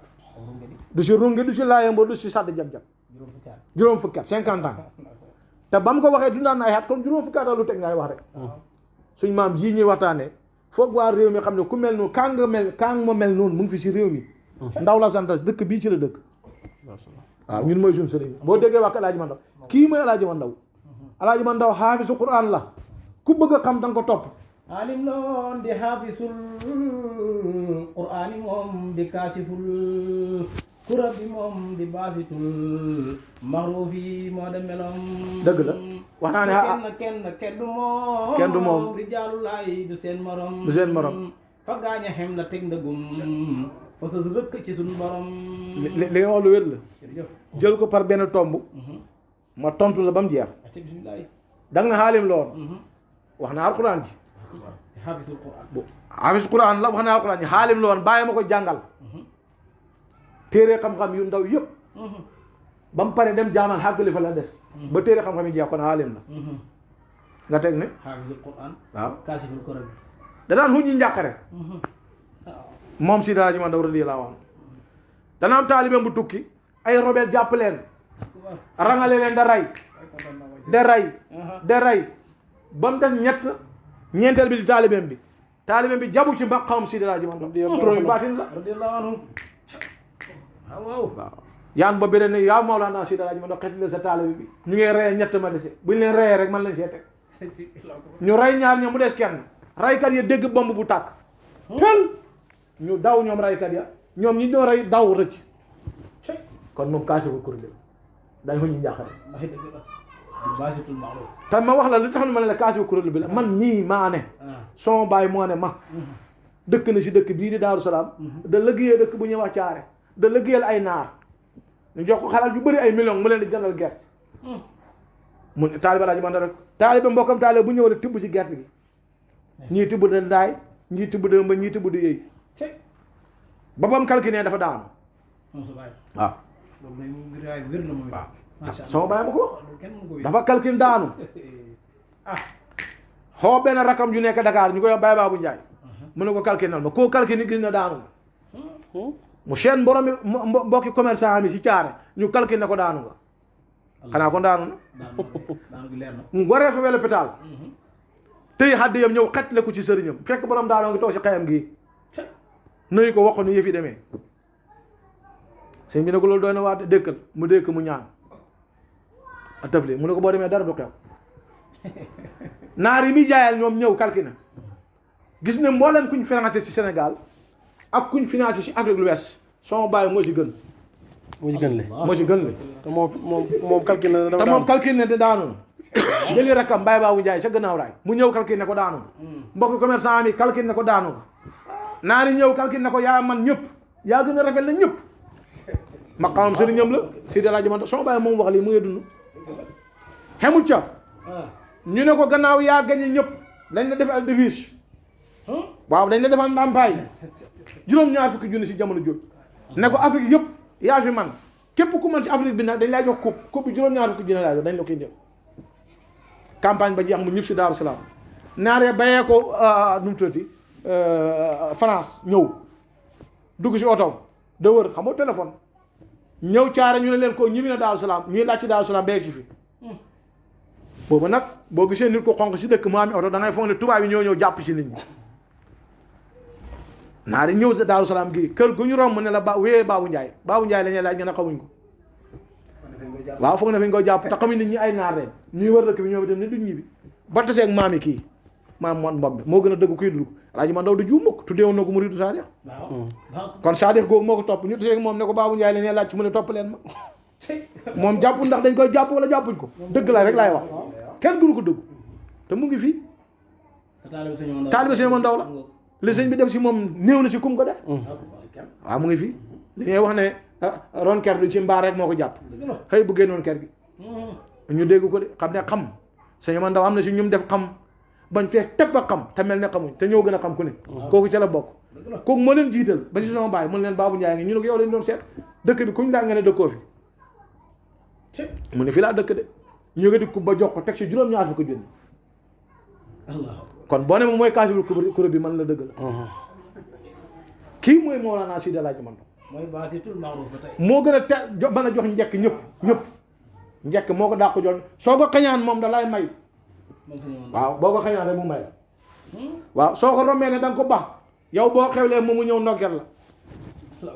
du si rungi du si laayambo du si sàdd jag-jag juróom fukki at 50 ans te ba mu ko waxee dundaan na ay at kon juróom fukki at lu teg ngay wax rek suñ maam jii ñuy waxtaanee foog waa réew mi xam ne ku mel noonu kaa nga mel noonu mu ngi fi si réew mi ndaw la sant dëkk bii ci la dëkk waaw ñun mooy suñu sëriñ boo déggee wax Alaaji Mandaw kii mooy Alaaji Mandaw Alaaji Mandaw xaafisu Qur'an la ku bëgg a xam danga ko topp alim loon di xaafisul Qur'an yi moom di kaasiful kurab bi moom di baasitul maxruuf yi moo de meloom dëgg la wax naa ne kenn du moom rijaalu laay du seen morom fa gaaña xem la teg ndëgum fa sës rëkk ci suñu borom li nga wax lu wér la jël ko par benn tomb ma tontu la ba mu jeex da nga ne xaalim la woon wax naa alxuraan ji xaafisul Qur'an la wax naa alxuraan ji xaalim la woon bàyyi ma ko jàngal téere xam-xam yu ndaw yëpp ba mu pare dem jaamaan xàggali fa la des ba téere xam-xam yi jeex kon xaalim la nga teg ne xaafisul Qur'an waaw kaasiful kurab da daan xuñ ñi njàqare moom si Alaaji Mandaw radiyallaahu anhu dana am taalibeem bu tukki ay robel jàpp leen rangale leen da ray ba mu des ñeenteel bi di taalibeem bi jabu ci mbaqam si Alaaji Mandaw toromi baatin la radiyallaahu anhu waaw yaan ba béré ne yaa Mawlana si Alaaji Mandaw xeeti la sa taalibe bi ñu ngi reye ñett ma dese buñ leen reyee rek man lañ see teg ñu rey ñaar ña mu des kenn raykat ya dégg bomb bu tàkk tël ñu daw ñoom raykat ya ñoom ñi ñoo rey daw rëcc kon moom kaasi ko kuréel dañ ko ñu njàqare te ma wax la lu tax ma ne la kaasi ko kuréel bi la man ñii maa ne son baay moo ne ma dëkk na si dëkk bii di Daaru Salaam da liggéeyee dëkk bu ñuy wax caare da liggéeyal ay naar ñu jox ko xalal yu bëri ay millions mu leen di jëndal gerte mu taalibe Alaaji Mandaw rek taalibe mbokkam taalibe bu ñëw rek tibb si gerte gi ñii tibb da ndaay ñii tibb da mba ñii tibb da yëy ba bam calculé dafa daanu waaw sama baay ma ko dafa calculé daanu xoo benn rakam ju nekk Dakar ñu koy wax Baye Babou Ndiaye mu ne ko calculé ma koo calculé gis na daanu nga mu seen mboromi mbokki commerçant mi si caare ñu calculé ko daanu nga xanaa kon daanu na mu waree fa wele pétal tey xaddiyam ñëw xetle ko ci sëriñam fekk borom daanoo ngi toog si xayam gi nuyu ko wax ko ni yëf yi demee sëñ bi ne ko loolu doy na waa dëkkal mu dëkk mu ñaan a tëfli mu ne ko boo demee dara du xew naar yi muy jaayal ñoom ñëw calculé na gis ne mboolem kuñ financé ci Sénégal ak kuñ financé ci Afrique de l'Ouest soo bàyyi moo ci gën moo ci gën le moo ci gën le te moom calculé na te moom calculé na te daanu jëli rakam Baye Babou Ndiaye sa gannaaw raay mu ñëw calculé ne ko daanu mbokk commerçant mi calculé ne ko daanu naar yi ñëw calculé ne ko yaa man ñëpp yaa gën a rafet la ñëpp maqaamam sëriñam la si de la jamono soo bàyyi moom wax lii mu ngi dund xemul ca ñu ne ko gannaaw yaa gañe ñëpp dañ la defal devise waaw dañ la defal ndàmpaay juróom-ñaar fukki junni si jamono jooju ne ko Afrique yëpp yaa fi man képp ku man si Afrique bi nag dañ lay jox coupe bi juróom-ñaar fukki junni laa jox dañ la koy def campagne ba jeex mu ñëpp si Daaru Salaam naaree bayee ko nu mu tuddati France ñëw dugg si otoom da wër xam nga téléphone ñëw caare ñu ne leen ko ñibbi na Daaru Salaam ñuy laaj ci Daaru Salaam bee si fi boobu nag boo gisee nit ko xonq si dëkk mu am oto da ngay foog ne tubaab yi ñoo ñëw jàpp si nit ñi naari ñëw sa Daaru Salaam gii kër gu ñu romb ne la wéyee Babou Ndiaye Babou Ndiaye la ñuy laaj nga ne xamuñ ko waaw foog na fi ñu ko jàpp te xamuñ nit ñi ay naar leen ñuy wër dëkk bi ñoom itam ne duñ ñibbi ba tasee ak maami kii maam moon mbom bi moo gën a dëgg kuy dul ko Alaaji Man Ndaw du juum mukk tuddee woon na ko Muridu Saadix kon Saadix googu moo ko topp ñu tasee ak moom ne ko Babou Ndiaye la ñuy laaj mu ne topp leen ma moom jàppul ndax dañ koy jàpp wala jàppuñ ko dëgg la rek laay wax kenn gënu ko dëgg te mu ngi fii taalibe sëñ Ndaw la li sëñ bi def si moom néew na si kum ko def waaw mu ngi fii li ngay wax ne ron ker du ci mbaar rek moo ko jàpp xëy bu génnoon ker gi ñu dégg ko de xam ne xam sëñ Ndaw am na si ñum def xam bañ fee teg ba xam te mel ne xamuñ te ñoo gën a xam ku ne kooku ca la bokk kooku moo leen jiital ba si sama baay mën leen Babou Ndiaye ngi ñu ne ko yow lañ doon seet dëkk bi kuñ laa nga ne dëkkoo fi mu ne fii laa dëkk de ñu nga di kub ba jox ko teg si juróom-ñaar fukki junni kon boo ne moom mooy kaasibul kuré bi man la dëgg la kii mooy Mawlana Seydi Alaaji Man moo gën a te mën a jox njekk ñëpp njekk moo ko dàq jox soo ko xañaan moom da lay may waaw boo ko xañaan rek mu may la waaw soo ko rombee ne da nga ko baax yow boo xewlee moom mu ñëw ndokkeel la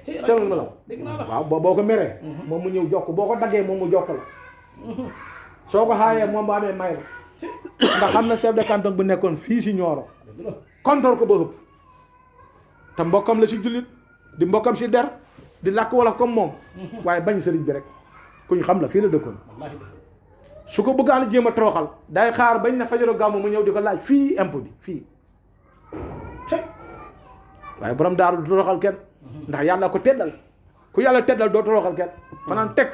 cëlal ma la waaw boo ko meree moom mu ñëw jokk boo ko daggee moom mu jokk la soo ko xaayee moom bu amee may la ndax xam na chef de canton bu nekkoon fii si Nioro kontor ko ba ëpp te mbokkam la si jullit di mbokkam si der di làkk wala comme moom waaye bañ sëriñ bi rek kuñ xam la fii la dëkkoon su ko bëggaan jéem a toroxal day xaar bañ na fajaro gàmmu mu ñëw di ko laaj fii impôt bi fii waaye borom daaru du toroxal kenn ndax yàlla ko teddal ku yàlla teddal doo toroxal kenn fanaan teg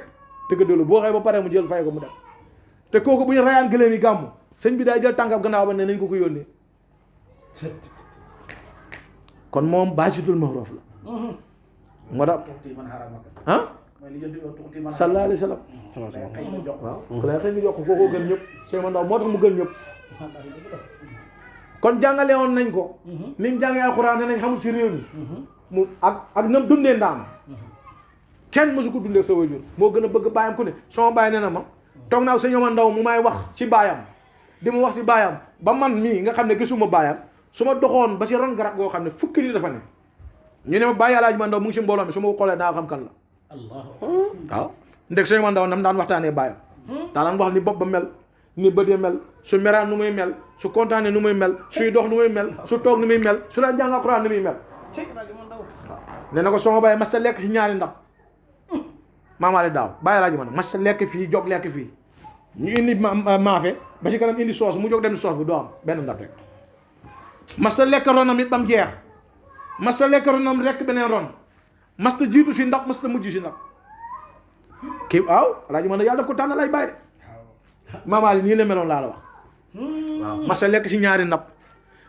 dëgg dolu boo xëy ba pare mu jël fay ko mu dem te kooku bu ñu rayaan gëléem yi gàmmu sëñ bi day jël tànkam gannaaw ba ne nañ ko yónnee kon moom baasitul maxroof la moo tax ah sallallahu alayhi wa sallam waaw ku lay xëy nga jox ko kookoo gën ñëpp Sëñ Ndaw moo tax mu gën ñëpp kon jàngale woon nañ ko niñ jàngee alxuraan ne nañ xamul ci réew mi mu ak nam dundee ndaam kenn mësu ko dundee sa waajur moo gën a bëgg baayam ku ne sama baay nee na ma toog naa Sëñ Ndaw mu may wax ci baayam di mu wax ci baayam ba man mii nga xam ne gisuma baayam su ma doxoon ba si ron garab goo xam ne fukki nit dafa ne ñu ne ma Baye Alaaji Man Ndaw mu ngi si mbooloo mi su ma xoolee daa xam kan la waaw ndeg Sëñ Ndaw nam daan waxtaanee baayam daanaan wax ni bopp ba mel ni bët ya mel su meraan nu muy mel su kontaanee nu muy mel suy dox nu muy mel su toog nu muy mel su daan jàng alxuraan nu muy mel nee na ko sama baay mas ta lekk si ñaari ndab maamaale daaw Baye Alaaji Man Ndaw mas ta lekk fii jog lekk fii ñu indi maafe ba si kanam indi soos mu jóg dem soos bi doo am benn ndab rek mas ta lekk ronam it bam jeex mas ta lekk ronam rek beneen ron mas ta jiitu si ndab mas ta mujj si ndab kii waaw Alaaji Man Ndaw yàlla daf ko tànn lay bàyyi de maamaali nii la meloon laa la wax waaw mas ta lekk si ñaari ndab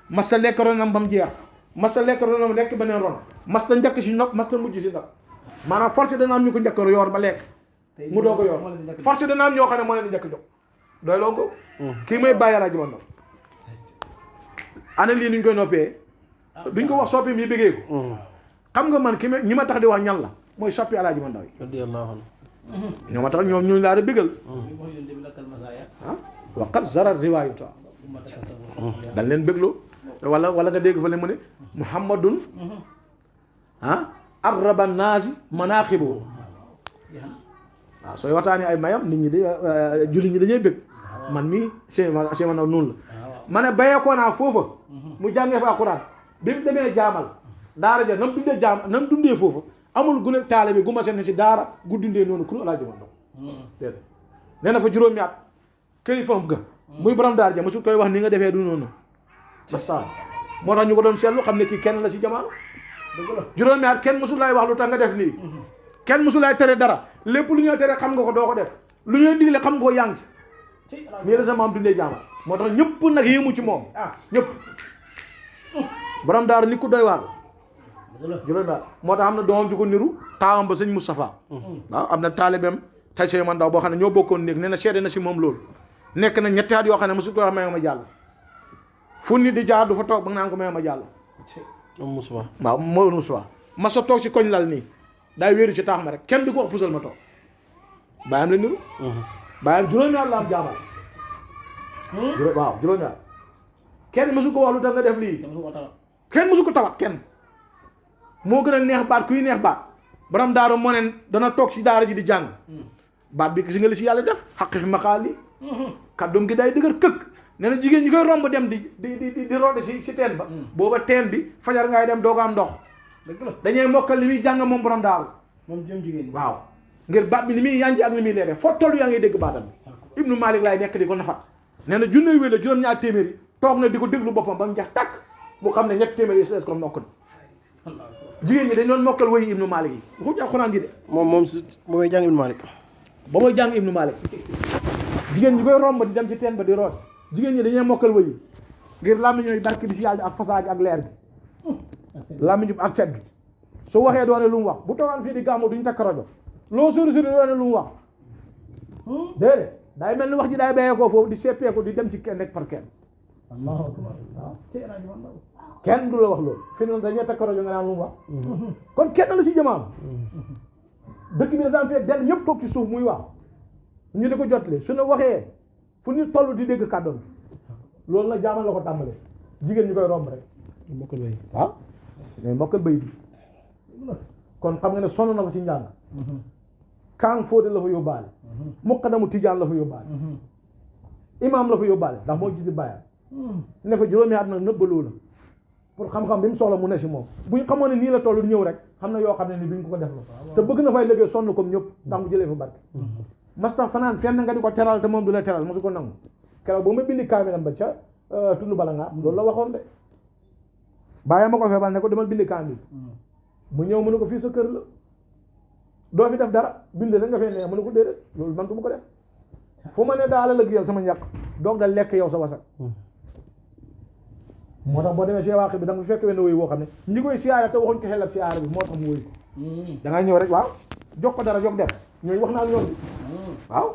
mas ta lekk ronam bam jeex mas ta lekk ronam rek beneen ron mas ta njëkk si ndab mas ta mujj si ndab maanaam force dana am ñu ko njëkk yor ba lekk mu doo ko yor force dana am ñoo xam ne moo leen di njëkk jox doy loo ko kii mooy bàyyi Alaaji Mandaw ana lii nuñ koy noppee duñ ko wax soppi mi bëggee ko xam nga man ñi ma tax di wax ñan la mooy soppi Alaaji Mandaw yi radiyallahu anhu ñoo ma tax ñoom ñu laa da bëggal waqat zarar riwaayuta dañ leen bëggloo wala nga dégg fa le mu ne muhammadun arraba naasi manaaqibu waaw sooy waxtaanee ay mayam nit ñi di julli ñi dañuy bëgg man mii Cheikh Mandaw noonu la ma ne bayeekoo naa foofa mu jàngee fa alxuraan bi mu demee jaamal daara ja nam dundee foofa amul gune taale bi gu ma seen si daara gu dundee noonu ku Alaaji Mandaw déedéet nee na fa juróomi at kilifaam ga muy borom daara ja mosu koy wax ni nga defee du noonu basta moo tax ñu ko doon seetlu xam ne kii kenn la si jamono juróomi at kenn mosu laay wax lu tax nga def nii kenn mosu laay tere dara lépp lu ñuy tere xam nga ko doo ko def lu ñuy digle xam nga ko yaa ngi ci nii la sa maam dundee jaamal moo tax ñëpp nag yéemu ci moom ñëpp borom daara nit ku doy waar juróomi at moo tax am na doomam ju ko niru taawam ba sëñ Moustapha waaw am na taalibeem tay Cheikh Mandaw boo xam ne ñoo bokkoon néeg nee na seede na si moom loolu nekk na ñetti at yoo xam ne mosu ko wax may ma jàll fu nit di jaar du fa toog ba nga naan ko may ma jàll moom Moustapha waaw moo Moustapha ma sa toog si koñ lal nii daay wéeru ci taax ma rek kenn di ko wax pusal ma toog bàyyam la niru bàyyam juróomi at la am jaamal waaw juróomi at kenn mosu ko wax lu tax nga def lii kenn mosu ko tawat kenn moo gën a neex baat kuy neex baat borom daara moo ne dana toog si daara ji di jàng baat bi gis nga li si yàlla def xaqi maqaali kàddum gi day dëgër këkk nee na jigéen ñi koy romb dem di roode si teen ba booba teen bi fajar ngay dem doo ko am ndox dañuy mokkal li muy jàng moom borom daaru moom jëm jigéen waaw ngir baat bi li muy yanji ak li muy leere foo toll yaa ngi dégg baatam bi Ibnu Malik laay nekk di ko nafat nee na junne wéla juróom-ñaar téeméeri toog na di ko déglu boppam ba mu jax tàkk mu xam ne ñett téeméeri yi ko mokk na jigéen ñi dañ doon mokkal woyi Ibnu Malik yi waxu alxuraan gi de moom si ba muy jàng Ibnu Malik ba mooy jàng Ibnu Malik jigéen ñi koy romb di dem ci teen ba di root jigéen ñi dañuy mokkal woyi ngir làmmiñ ñooy barke bi si yàlla ak fasaa gi ak leer gi làmmiñ ak set gi su waxee doone lu mu wax bu toogaan fii di gàmmu duñ takk rajo loo sori doone lu mu wax déedéet day mel ni wax ji day béyee ko foofu di seppeeku di dem ci kenn rek par kenn allahu akbar waaw kenn du la wax loolu fi ne dañuy takk rajo nga naan lu mu wax kon kenn la si jamaam dëkk bi daan fee del ñëpp toog ci suuf muy wax ñu di ko jotale su ne waxee fu ñu toll di dégg kàddoon loolu la jaamal la ko tàmbalee jigéen ñi koy romb rek mokkal bay waaw mais mokkal bay bi kon xam nga ne sonn na fa si njàng kaang fóode la fa yóbbaale muqaddamu tijaan la fa yóbbaale imaam la fa yóbbaale ndax moo gis di bàyyam ne fa juróomi at nag nëbbaloo la pour xam-xam bi mu soxla mu ne si moom buñ xamoon ne nii la toll ñëw rek xam na yoo xam ne ni duñ ko def la te bëgg na fay liggéey sonn comme ñëpp ndax mu jëlee fa barke masta fanaan fenn nga di ko teral te moom du la teral mosu ko nangu keroog boo ma bindi kaamilam ba ca tund bala nga loolu la waxoon de bàyyi ma ko feebal ne ko demal bindi kaamil mu ñëw mu ne ko fii sa kër la doo fi def dara bind rek nga fee ne mu ne ko déedéet loolu man du ma ko def fu ma ne daa la liggéeyal sama ñàkk doog da lekk yow sa wasak moo tax boo demee si waaqi bi da nga fekk wenn woy boo xam ne ñi koy siyaare te waxuñ ko xelal siyaare bi moo tax mu woy ko da ngay ñëw rek waaw jox ko dara jox def ñooy wax naa ñoom bi waaw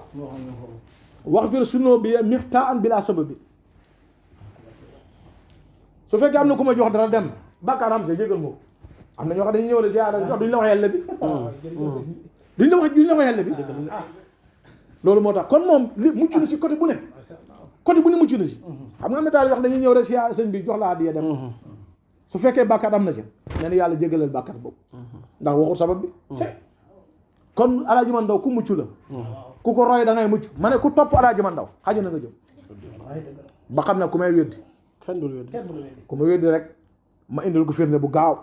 wax fir sunoo bi mixtaan bi laa sabab bi su fekkee am na ku ma jox dara dem bàkkaaram sa jégal moo am na ñoo xam dañuy ñëw ne siyaare jox duñ la wax yàlla bi duñ la wax yàlla bi loolu moo tax kon moom li mucc na ci côté bu ne mucc na ci xam nga am na taal wax dañuy ñëw rek siyaare sëñ bi jox la addiya dem su fekkee bàkkaar am na ci nee na yàlla jégalal bàkkaar boobu ndax waxul sabab bi kon Alaaji Mandaw ku mucc la ku ko roy da ngay mucc ma ne ku topp Alaaji Mandaw xaju na nga jëm ba xam ne ku may weddi ku may weddi rek ma indil ko firnde bu gaaw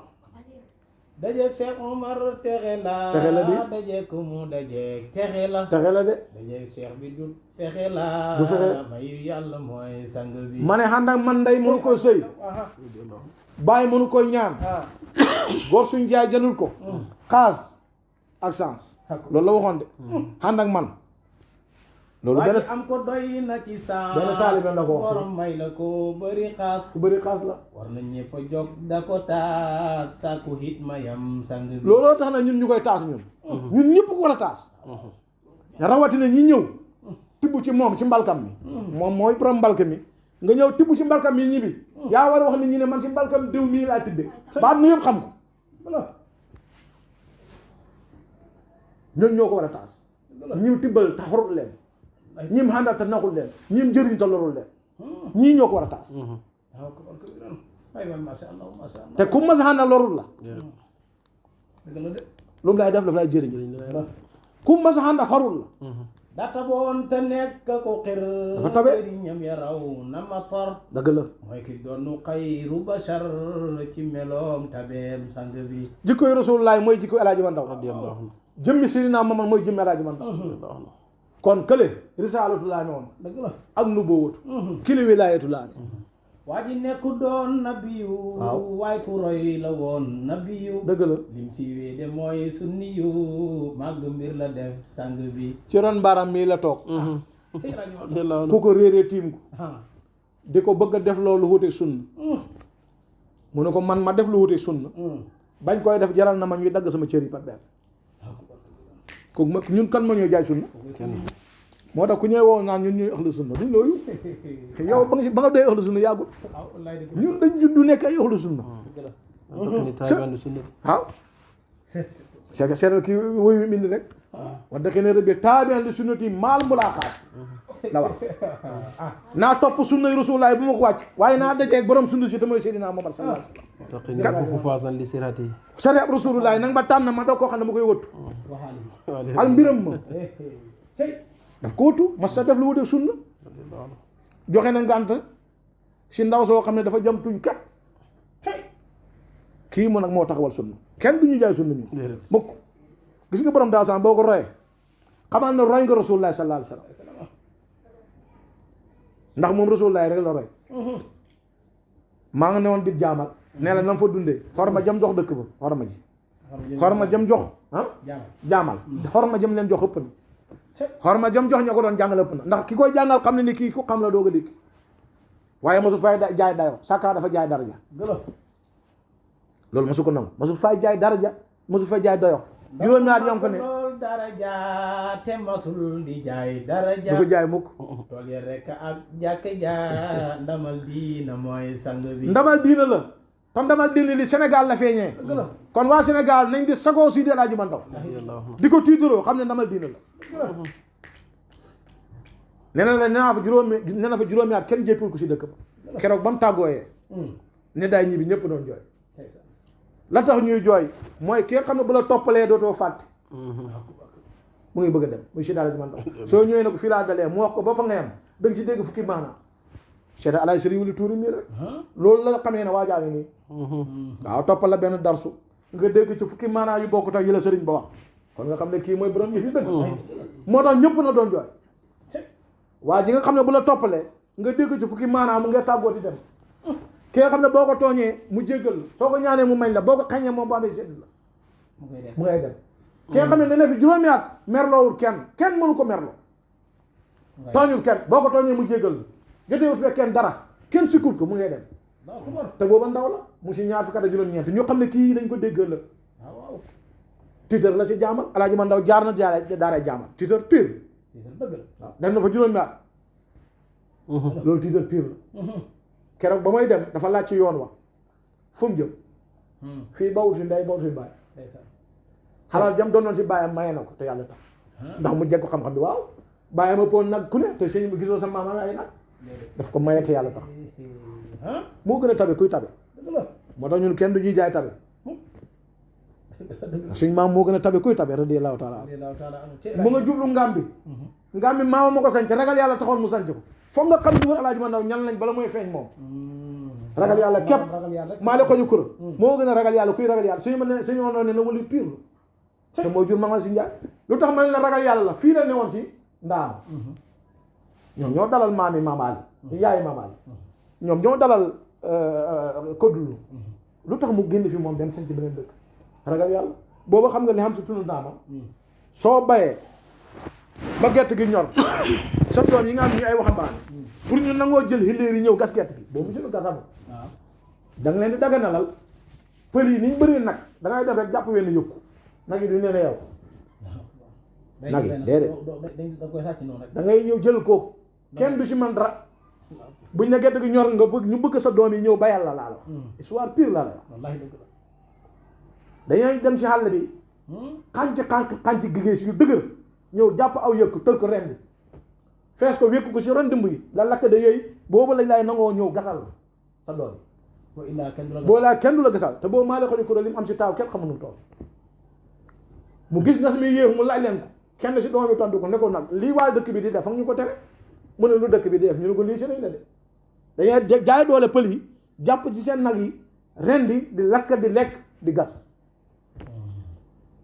dajeeg Cheikh Omar texe la di dajeeg ku mu dajeeg texe la de dajeeg Cheikh bi du fexe la du fexe mayu yàlla mooy sang bi ma ne xànd ak man day mënu ko sëy bàyyi mënu ko ñaan góor suñ jaay jëlul ko xaas ak sens loolu la waxoon de xànd ak man loolu benn am ko doy na ci sens benn taalibe la ko wax borom may la ko bëri xaas ku bëri xaas la war na ñëpp a jóg da ko taas sàkku hit mayam sang bi looloo tax na ñun ñu koy taas ñun ñëpp ko war a taas rawatina ñi ñëw tibb ci moom ci mbalkam mi moom mooy borom mbalkam mi nga ñëw tibb ci mbalkam mi ñibbi yaa war a wax nit ñi ne man ci mbalkam diw mii laa tibbe baat nu yëpp xam ko ñooñu ñoo ko war a taas ñim tibbal te xorul leen ñim xàndal te naxul leen ñim jëriñ te lorul leen ñii ñoo ko war a taas te ku mas a xàndal lorul la lu mu lay def daf lay jëriñ ku mas a xàndal xorul la data boon te nekk ko xir dafa tabe ñam ya raw na matar dëgg la mooy ki doonu xayru bashar ci meloom tabeem sang bi jikkoy Rasulullah mooy jikkoy El Hadji Mandaw jëmmi Seydina Mamad mooy jëmmi El Hadji Mandaw kon kële risaalatu laa ne woon dëgg la ak nubuwwatu kili wilaayatu laa ne waa ji nekku doon nabiyu waaye ku roy la woon nabiyu dëgg la lim siiwee de mooy sunniyu màgg mbir la def sang bi ci ron baaraam mii la toog sëy rajo ku ko réeree tiim ko di ko bëgg a def loolu wuute sunna mu ne ko man ma def lu wuute sunna bañ koy def jaral na ma ñuy dagg sama cër yi par benn kooku ma ñun kan ma ñooy jaay sunna moo tax ku ñëwee woo naan ñun ñuy ahlu sunna duñ loolu yow ba nga doy ahlu sunna yàggul ñun dañ juddu nekk ay ahlu sunna waaw seetal kii woyu mbind rek wax dëgg ne rek taabi'an li sunnati maal mulaqaat la wax naa topp sunnay Rasulullah bu ma ko wàcc waaye naa dajeeg borom sunna si te mooy Seydina Muhammad sallallahu alayhi wasallam taqini bu faasan li sirati sariya Rasulullah nag ba tànn ma doo koo xam ne ma koy wëttu ak mbiram ma daf ko wëttu mas sa def lu wuteeg sunna joxe na ngànt si ndaw soo xam ne dafa jam tuñ kat kii mu nag moo taxawal sunna kenn du ñu jaay sunna ñu mukk gis nga borom daal sax boo ko royee xamal ne roy nga Rasulullah sallallahu alayhi wasallam ndax moom Rasulullah rek la roy maa nga ne woon di jaamal nee la nam fa dundee xorma jam jox dëkk ba xorma ji xorma jam jox jaamal xorma jam leen jox ëpp na xorma jam jox ñoo ko doon jàngal ëpp na ndax ki koy jàngal xam ne ni kii ku xam la doog a dikk waaye mosul fay jaay dayo saka dafa jaay daraja loolu mosu ko nangu mosul fay jaay daraja mosul fay jaay dayo juróom-ñaar yam fa ne daraja te masul di jaay daraja du ko jaay mukk tool ya rek ak jàkk ja ndamal diina mooy sang bi ndamal diina la te ndamal diina li Sénégal la feeñee kon waa Sénégal nañ di sagoo Seydi El Hadji Mandaw di ko tiitaroo xam ne ndamal diina la nee na fa juróomi at kenn jéppul ko si dëkk ba keroog ba mu tàggooyee ne daay ñibbi ñëpp doon jooy la tax ñuy jooy mooy ki nga xam ne bu la toppalee dootoo fàtte mu ngi bëgg a dem muy Seydi El Hadji Mandaw soo ñëwee ne ko fii laa dalee mu wax ko ba fa nga yem da nga ci dégg fukki maanaam Seydi El Hadji Sëriñ Wuli Tuuri mii rek loolu la xamee ne waa jaa ngi nii waaw toppal la benn darsu nga dégg ci fukki maanaam yu bokkut ak yi la sëriñ ba wax kon nga xam ne kii mooy borom yi fi dëgg moo tax ñëpp na doon jooy waa ji nga xam ne bu la toppalee nga dégg ci fukki maanaam mu nga tàggoo di dem ki nga xam ne boo ko tooñee mu jéggal la soo ko ñaanee mu mañ la boo ko xañee moom bu amee sedd la mu ngay dem ki nga xam ne dana fi juróomi at merloowul kenn mënu ko merloo tooñul kenn boo ko tooñee mu jéggal la jotewul fekk kenn dara kenn sikkul ko mu ngay dem te booba ndaw la mu si ñaar fukki at ak juróom-ñeent ñoo xam ne kii dañ ko déggal la tiitar la si jaamal El Hadji Mandaw jaar na daaray jaamal tiitar pire waaw dem na fa juróomi at loolu tiitar pire la keroog ba may dem dafa laaj ci yoon wa fu mu jëm fii bawut fi ndey bawut fi baay xalaat jam doonoon si baayam maye na ko te yàlla tax ndax mu jeg ko xam-xam bi waaw baayam a poon nag ku ne te sëñ bi gisoo sa maama ay nag daf ko maye te yàlla tax moo gën a tabe kuy tabe moo tax ñun kenn du ñuy jaay tabe suñ maam moo gën a tabe kuy tabe radiyallahu taala mu nga jublu ngaam bi maama ma ko sanc ragal yàlla taxoon mu sanc ko foog nga xam ni wër El Hadji Mandaw ñan lañ bala mooy feeñ moom ragal yàlla képp maa le ko ñu kura moo gën a ragal yàlla kuy ragal yàlla suñu woon ne na wali pire la te moo jur ma nga si njaay lu tax ma ne la ragal yàlla la fii la ne woon si ndaam ñoom ñoo dalal maami maamaali yaayi maamaali ñoom ñoo dalal kodulu lu tax mu génn fi moom dem sanc beneen dëkk ragal yàlla booba xam nga li xam si tunu ndaama soo bayee ba gerte gi ñor sa doom yi nga xam ñu ay waxambaane pour ñu nangoo jël xilléer yi ñëw gas gerte gi boobu si lu gasam da nga leen di daganalal pël yi ni ñu bëree nag da ngay def rek jàpp wenn yëkku nag yi du nee na yow nag yi déedéet da koy sàcc noonu rek. da ngay ñëw jël ko kenn du ci man dara buñ ne gerte gi ñor nga bëgg ñu bëgg sa doom yi ñëw bayal la laa la histoire pire la la wallaahi dëgg la. dañuy dem ci xàll bi xànc gigéey si yu dëgër ñëw jàpp aw yëkk tër ko ren bi fees ko wékk ko si ron dimb yi la lakk da yooyu boobu lañ lay nangoo ñëw gasal sa doom boo laa kenn du la gasal te boobu maa la ko ñu kuréel li mu am si taaw kenn xamul nu tool mu gis ngas mi yéex mu laaj leen ko kenn si doom bi tontu ko ne ko nag lii waa dëkk bi di def foog ñu ko tere mu ne lu dëkk bi di def ñu ne ko lii si nañ la de dañuy jaay doole pël yi jàpp ci seen nag yi ren di lakk di lekk di gas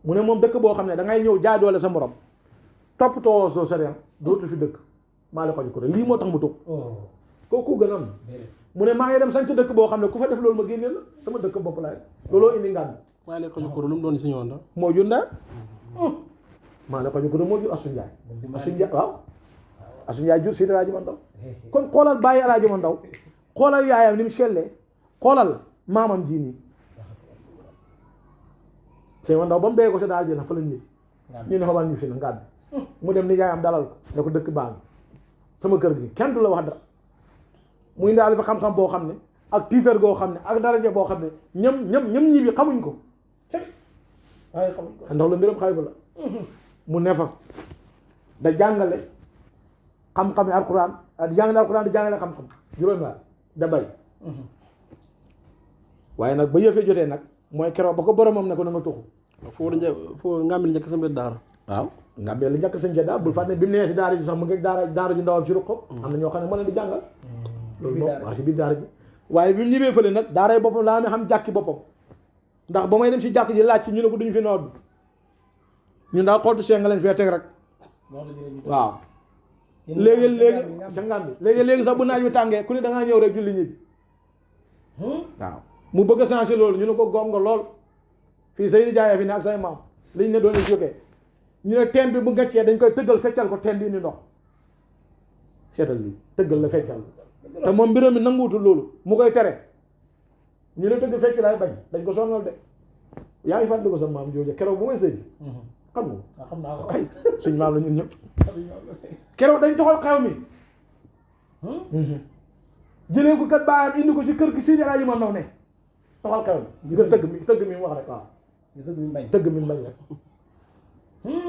mu ne moom dëkk boo xam ne da ngay ñëw jaay doole sa morom toppatoo soo sa réew dootul fi dëkk maa la ko ñu ko lii moo tax mu toog kooku gën am mu ne maa ngi dem sañ ci dëkk boo xam ne ku fa def loolu ma génnee la sama dëkk bopp laay looloo indi ngaan maa la ko ñu ko lu mu doon si ñëwoon moo jur ndax maa la ko ñu ko moo jur Asu Njaay Asu Njaay waaw Asu Njaay jur Seydi Alaaji Mandaw kon xoolal bàyyi Alaaji Mandaw xoolal yaayam ni mu sellee xoolal maamam ji nii Seydi Mandaw ba mu dee ko sa daal jëna fa la ñëw ñu ne xobal ñu fi na ngaan mu dem ni yaayam dalal ko ne ko dëkk baa sama kër gi kenn du la wax dara muy ndaal fa xam-xam boo xam ne ak tiitar goo xam ne ak daraja boo xam ne ñam ñi bi xamuñ ko waaye xamuñ ko ndax la mbiram xay bu la mu ne fa da jàngale xam-xam yi alquran di jàngale alquran di jàngale xam-xam juróomi waat da bay waaye nag ba yëfee jotee nag mooy keroog ba ko boromam ne ko na nga tuxu foo ngàmbil njëkk sa mbir daara waaw nga bee la njëkk sañ ca daal bul fàtte ne bi mu nee si daara ji sax mu ngi daara ji ndawam ci ruqam am na ñoo xam ne mën leen di jàngal loolu moom waaw si biir daara ji waaye bi mu ñibbee fële nag daaray boppam laa amee xam jàkki boppam ndax ba may dem si jàkk ji laaj ci ñu ne ko duñu fi noor bi ñun daal xottu seen nga leen fee teg rek waaw léegi sa ngaan bi léegi sax bu naaj wi tàngee ku ne da ngaa ñëw rek julli ñibbi waaw mu bëgg a changer loolu ñu ne ko goom nga lool fii say ni jaayee fi ne ak say maam liñ ne doon jógee ñu ne teen bi bu ngëccee dañ koy tëggal feccal ko teen bi indi ndox seetal lii tëggal la feccal te moom mbiram mi nanguutul loolu mu koy tere ñu ne tëgg fecc laay bañ dañ ko sonal de yaa ngi fàttali ko sa maam jooju keroog bu may sëy xam nga xam naa ko kay suñ maam la ñun ñëpp keroog dañ toxal xew mi jëlee ko kat baayam indi ko si kër gi Seydi Alaaji Mandaw ne toxal xew mi gis tëgg mi mu wax rek waaw tëgg mi mu bañ rek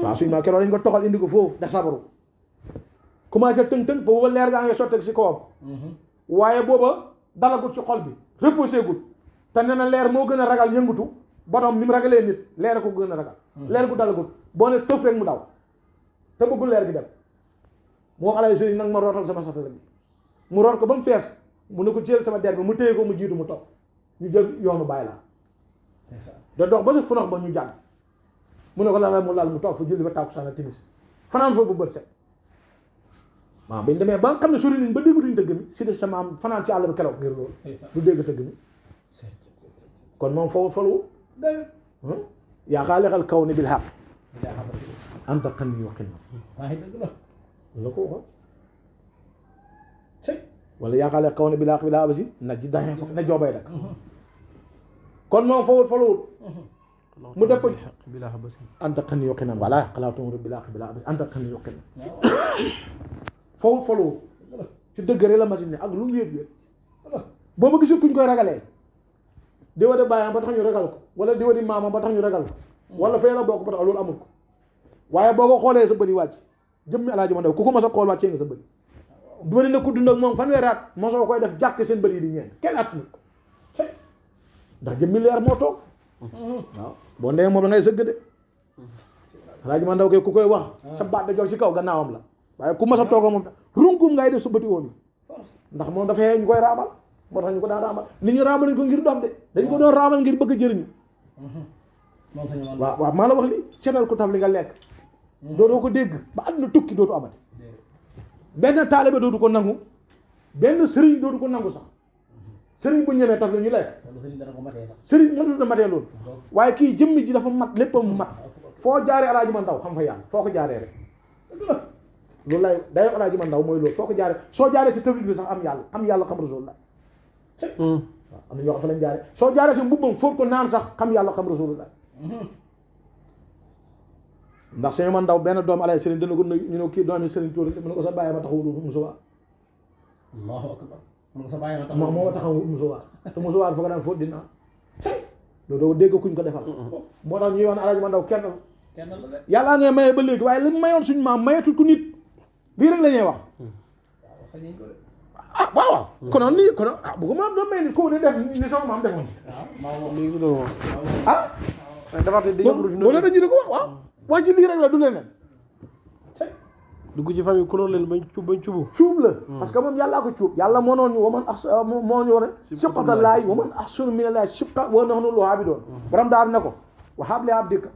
waaw suñ maam keroog dañ ko toxal indi ko foofu da sabaru commencé tëng ba booba leer gaa ngi sotteeg si kawam waaye booba dalagut ci xol bi reposé gut te nee na leer moo gën a ragal yëngutu borom ni mu ragalee nit leer ko gën a ragal leer gu dalagut boo ne tëf rek mu daw te bëggul leer gi dem mu wax alay sëriñ nag ma rootal sama satala bi mu root ko ba mu fees mu ne ko jël sama der bi mu téye ko mu jiitu mu toog ñu jël yoonu bàyyi laa da dox ba sa funax ba ñu jàdd mu ne ko lala mu laal mu toog fa julli ba tàkkusaan ak timis fanaan foofu bu bët set waaw bañ demee ba nga xam ne sori nañ ba déggutuñ tëgg mi si des sama am fanaan ci àll bi keroog ngir loolu du dégg tëgg mi kon moom foofu falu yaa xaalixal kaw ni bil xaq anta xam ni yoqin la ko waxoon wala yaa xaalixal kaw ni bil xaq bi laa abasi na ji daxe na joobay dak kon moom fawut faluwut mu def ko anta xam ni yoqin wala xalaatu bil xaq bi laa abasi anta xam ni yoqin fawut faluwut ci dëgg rek la machine ne ak lu mu yëg booba gisul kuñ koy ragalee diwa de bàyyam ba tax ñu ragal ko wala diwa di maamam ba tax ñu ragal ko wala fee la bokk ba tax loolu amul ko waaye boo ko xoolee sa bëri wàcc jëmmi Alaaji Mandaw ku ko mos a xool wàccee nga sa bëri du ma ne ku dund ak moom fanweeri at mosoo koy def jàkk seen bëri yi di ñeent kenn at ni ndax jëmmi leer moo toog waaw boo ndee moom da ngay sëgg de Alaaji Mandaw kay ku koy wax sa baat da jog si kaw gannaawam la waaye ku mos a toog moom runkum ngay def sa bëti woon ndax moom dafay ñu koy raamal moo tax ñu ko daan raamal nit ñi raamal nañ ko ngir dof de dañ ko doon raamal ngir bëgg a jëriñu waaw waaw maa la wax li seetal ko tam li nga lekk dootoo ko dégg ba àdduna tukki dootu amati benn taalibe dootu ko nangu benn sëriñ dootu ko nangu sax sëriñ bu ñemee taf la ñu lekk sëriñ mënut a matee loolu waaye kii jëmmi ji dafa mat léppam mu mat foo jaaree Alaaji Mandaw xam fa yàlla foo ko jaaree rek loolu lay day Alaaji Mandaw mooy loolu foo ko jaaree soo jaaree si tawhid bi sax am yàlla xam rasulullah waaw am na ñoo xam fa lañ jaaree soo jaaree si mbubbam fóot ko naan sax xam yàlla xam rasulullah ndax sëñ man ndaw benn doom alay sëriñ dana ko nuyu ñu ne kii doomi sëriñ Tuuba mu ne ko sa bàyyi ma taxawu musuwaar allahu akbar mu ne ko sa bàyyi ma taxaw moo taxawu musuwaar te musuwaar fa ko daan fóot dina loolu doo dégg kuñ ko defal moo tax ñuy wax ne alaaji ma ndaw kenn la de yàllaa ngay maye ba léegi waaye li mu mayoon suñu maam mayetul ku nit lii rek la ñuy wax sañuñ ko de ah waaw konoon nii konoon ah bu ko maam doon may ni ko de def ni sama maam defoon léegi si loolu ah dafa boo leen dañu di ko wax waaw wax ci lii rek la du leneen dugg ci famille couleur leen bañ cubu cuub la parce que moom yàllaa ko cuub yàlla moo noon ñu waman moo ñu wone sibqata laay waman ahsanu mina laay sibqa wa nahnu lahu aabidoon borom daar ne ko wa habli abdika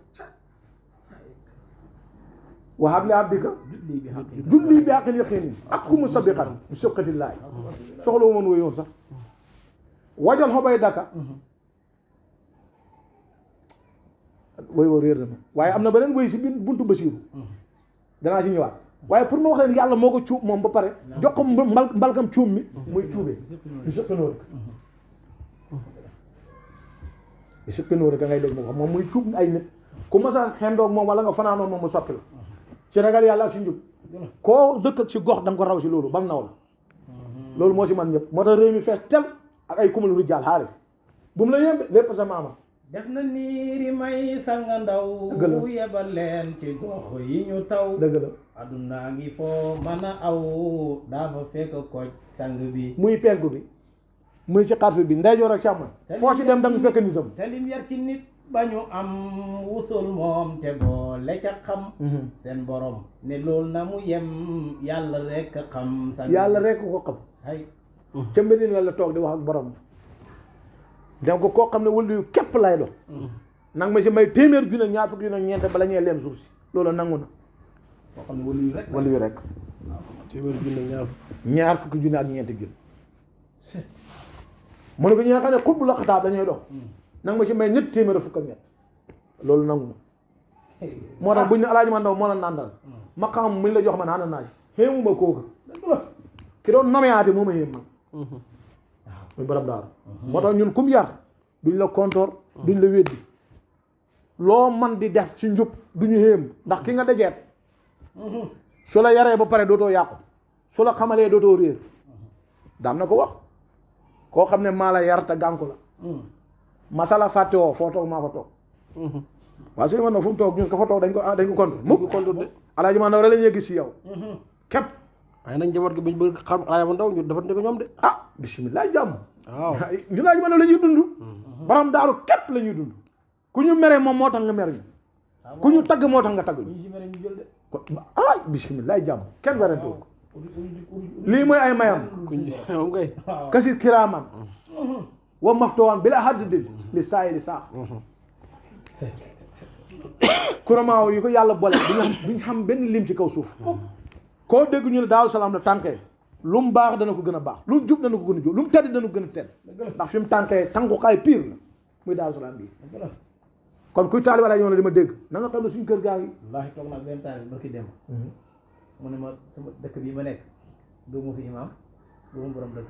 julli bi haqqil yaqiin ak ku mu sabiqan bi sibqati laay soxla wu man wéyoon sax wajal xobay daka woy woo réer na ma waaye am na beneen woy si buntu Basiiru danaa si ñëwaat waaye pour ma wax leen yàlla moo ko cuub moom ba pare jox ko mbalkam cuub mi muy cuubee bi sëppinóor rek ngay dégg moom muy cuub ay nit ku ma sa xendoog moom wala nga fanaanoon moom mu soppi la ci ragal yàlla ak si njub koo dëkk ak si gox da nga ko raw si loolu ba mu naw la loolu moo si man ñëpp moo tax réew mi fees tel ak ay kumul rijal xaarif bu mu la yembe lépp sa maama def na niiri may sanga ndaw yebal leen ci gox yi ñu taw dëgg la addunaa ngi foo mën a aw dafa fekk kooj sang bi muy penku bi muy ci xarfe bi ndeyjoor ak càmmoñ foo ci dem da nga fekk nitam te lim yar ci nit ba ñu am wusul moom te boole ca xam seen borom ne loolu na mu yem yàlla rek xam sang yàlla rek ko xam ay ca Medina la toog di wax ak borom dem ko koo xam ne wëllu yu képp lay dox nang ma si may téeméer junne ak ñaar fukki junne ak ñeent bala ñee leem suuf si loolu nangu na koo xam ne wëllu yu rek wëllu yu rek téeméer junne ñaar fukki junne ak ñeenti junne mu ne ko ñi nga xam ne xutbu la xataab dañuy dox nang ma si may ñett téeméer fukk ak ñett loolu nangu na moo tax buñ ne alaaji man ndaw moo la nàndal ma xam muñ la jox man ànd naa si xéemuma kooka ki doon nomeyaate moo ma xéem man muy borom daaru moo tax ñun kum yar duñ la kontoor duñ la weddi loo man di def ci njub duñu xéem ndax ki nga dajeet su la yaree ba pare dootoo yàqu su la xamalee dootoo réer daan na ko wax koo xam ne maa la yar te gànku la masala fàtte woo foo toog maa fa toog waaw su man na fu mu toog ñun ka fa toog dañ ko kontu mukk kontu de alaaji ma ndaw rek la ñuy gis si yow képp waaye nag njaboot gi bañ bëgg xam alaaji ma ndaw ñu dafa nekk ñoom de ah bisimilah jàmm waaw ñu alaaji ma ndaw la ñuy dund borom daaru képp la ñuy dund ku ñu mere moom moo tax nga mer ñu ku ñu tagg moo tax nga tagg ñu ko ah bisimilah jàmm kenn werante ko lii mooy ay mayam moom kay kasir kiraaman wa maftowaan bi la haddidin li saayi li saax kuramaaw yi ko yàlla boole duñ xam benn lim ci kaw suuf koo dégg ñu ne Daaru Salaam la tànkee lu mu baax dana ko gën a baax lu mu jub dana ko gën a jub lu mu tedd dana ko gën a tedd ndax fi mu tànkee tànkukaay pire la muy Daaru Salaam bii kon kuy taaliba la ñoo la di ma dégg na nga xam ne suñu kër gaa ngi wallaahi toog naa benn taalibe barki dem mu ne ma sama dëkk bii ma nekk doomu fi imaam doomu borom dëkk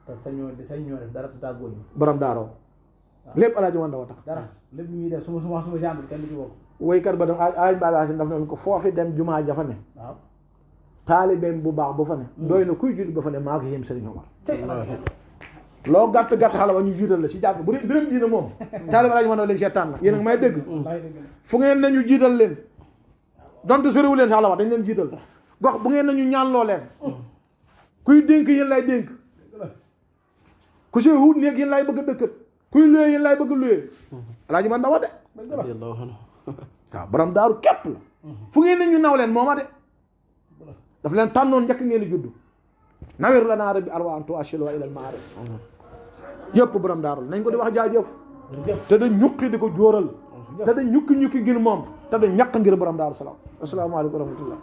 te sañoo def dara te tàggoo ñu borom daaroo lépp alaaji man dawa tax dara lépp lu ñuy def suma genre kenn du ci bokk woykat ba dem alaaj Baaba Asin daf ne ko foofi dem jumaa ja fa ne waaw taalibeem bu baax ba fa ne doy na kuy julli ba fa ne maa ko yéem Sëriñ Omar loo gàtt xale ba ñu jiital la si jàkk bu dee biram diina moom taalibe alaaji man daw leen seetaan la yéen a ngi may dégg fu ngeen nañu jiital leen donte soriwu leen sax la wax dañ leen jiital gox bu ngeen nañu ñaan loo leen kuy dénk yéen lay dénk ku si wut néeg yéen lay bëgg a dëkkat kuy luyee yéen lay bëgg a luyee alaaji man dawa de waaw borom daaru képp la fu ngeen nañu naw leen mooma de daf leen tànnoon njëkk ngeen di juddu naweru la naa rabbi arwa antu ashilwa ilal maarif yëpp borom daaru la nañ ko di wax jaajëf te da ñukki di ko jóoral te da ñukki ngir moom te da ñàkk ngir borom daaru salaam asalaamaaleykum wa rahmatullah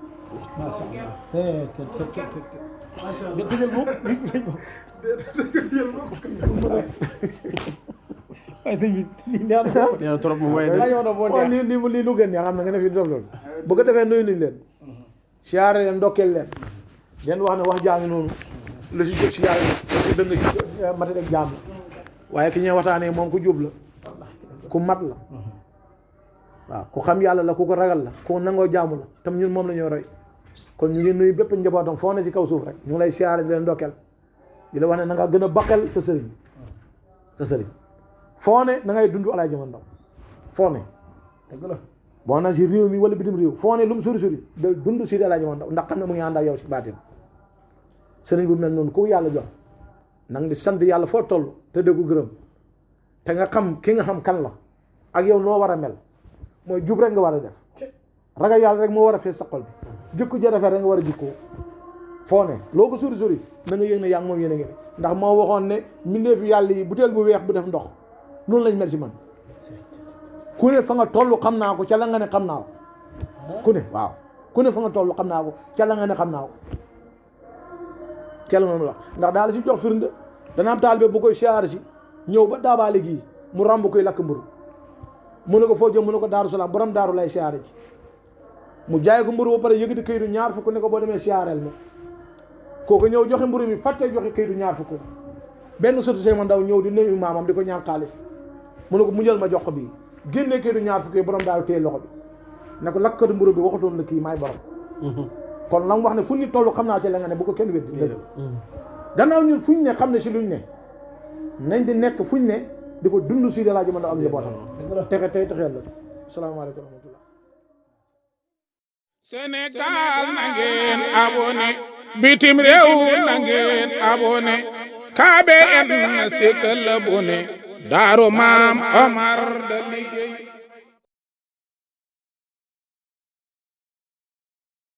waaye sëñ bi nee trop mu mooy lii lu gën yaa xam ne nga ne fi def loolu bu ko defee nuyu nañ leen siyaare leen ndokkeel leen wax ne wax jaangi noonu lu si jóg si yàlla lu si dëng si mati rek jaam la waaye ki ñuy waxtaanee moom ku jub la ku mat la waaw ku xam yàlla la ku ko ragal la ku nangoo jaamu la tam ñun moom la ñoo roy kon ñu ngi nuyu bépp njabootam foo ne si kaw suuf rek ñu ngi lay siyaare di leen ndokkeel di la wax ne na nga gën a baqel sa sëriñ foo ne na ngay dund Alaaji Ndaw foo ne dëgg la boo na si réew mi wala bitim réew foo ne lu mu suri da dund si Alaaji Ndaw ndax xam ne mu ngi ànd ak yow si baatin sëriñ bu mel noonu ku yàlla jox nang di sant yàlla foo toll te dëggu gërëm te nga xam ki nga xam kan la ak yow noo war a mel mooy jub rek nga war a def ragal yàlla rek moo war a fees sa xol bi jikko ja rafet rek nga war a jikkoo foo ne loo ko suri na nga yëg ne yaa ngi moom yéen a ngi ndax moo waxoon ne mbindeefu yàlla yi butéel bu weex bu def ndox noonu lañ mel si man ku ne fa nga toll xam naa ko ca la nga ne xam naa ko ku ne waaw ku ne fa nga toll xam naa ko ca la nga ne xam naa ko ca la noonu wax ndax daal si jox firnde dana am taalibe bu koy siyaar si ñëw ba daabaale gii mu ramb koy lakk mburu mu ne ko foo jëm mu ne ko Daaru Salaam borom daaru lay siyaare ji mu jaay ko mburu ba pare yëgati këyitu ñaar fukk ne ko boo demee siyaareel ma kooku ñëw joxe mburu mi fàtte joxe këyitu ñaar fukk benn sotu Seex Ndaw ñëw di nuyu maamam di ko ñaan xaalis mu ne ko mu jël ma jox ko bii génnee këyitu ñaar fukk yi borom daaru téye loxo bi ne ko lakkatu mburu bi waxatoon la kii maay borom kon la mu wax ne fu ñu toll xam naa ci la nga ne bu ko kenn weddi dëgg gannaaw ñun fuñ ne xam ne si luñ ne nañ di nekk fuñ ne di ko dund si Alaaji Ndaw am njabootam texe tey texeel la asalaamaaleykum wa rahmatullah Sénégal na ngeen abonné bitim réew na ngeen abonné KBN na sikkal abonné Daaru Maam Omar da liggéey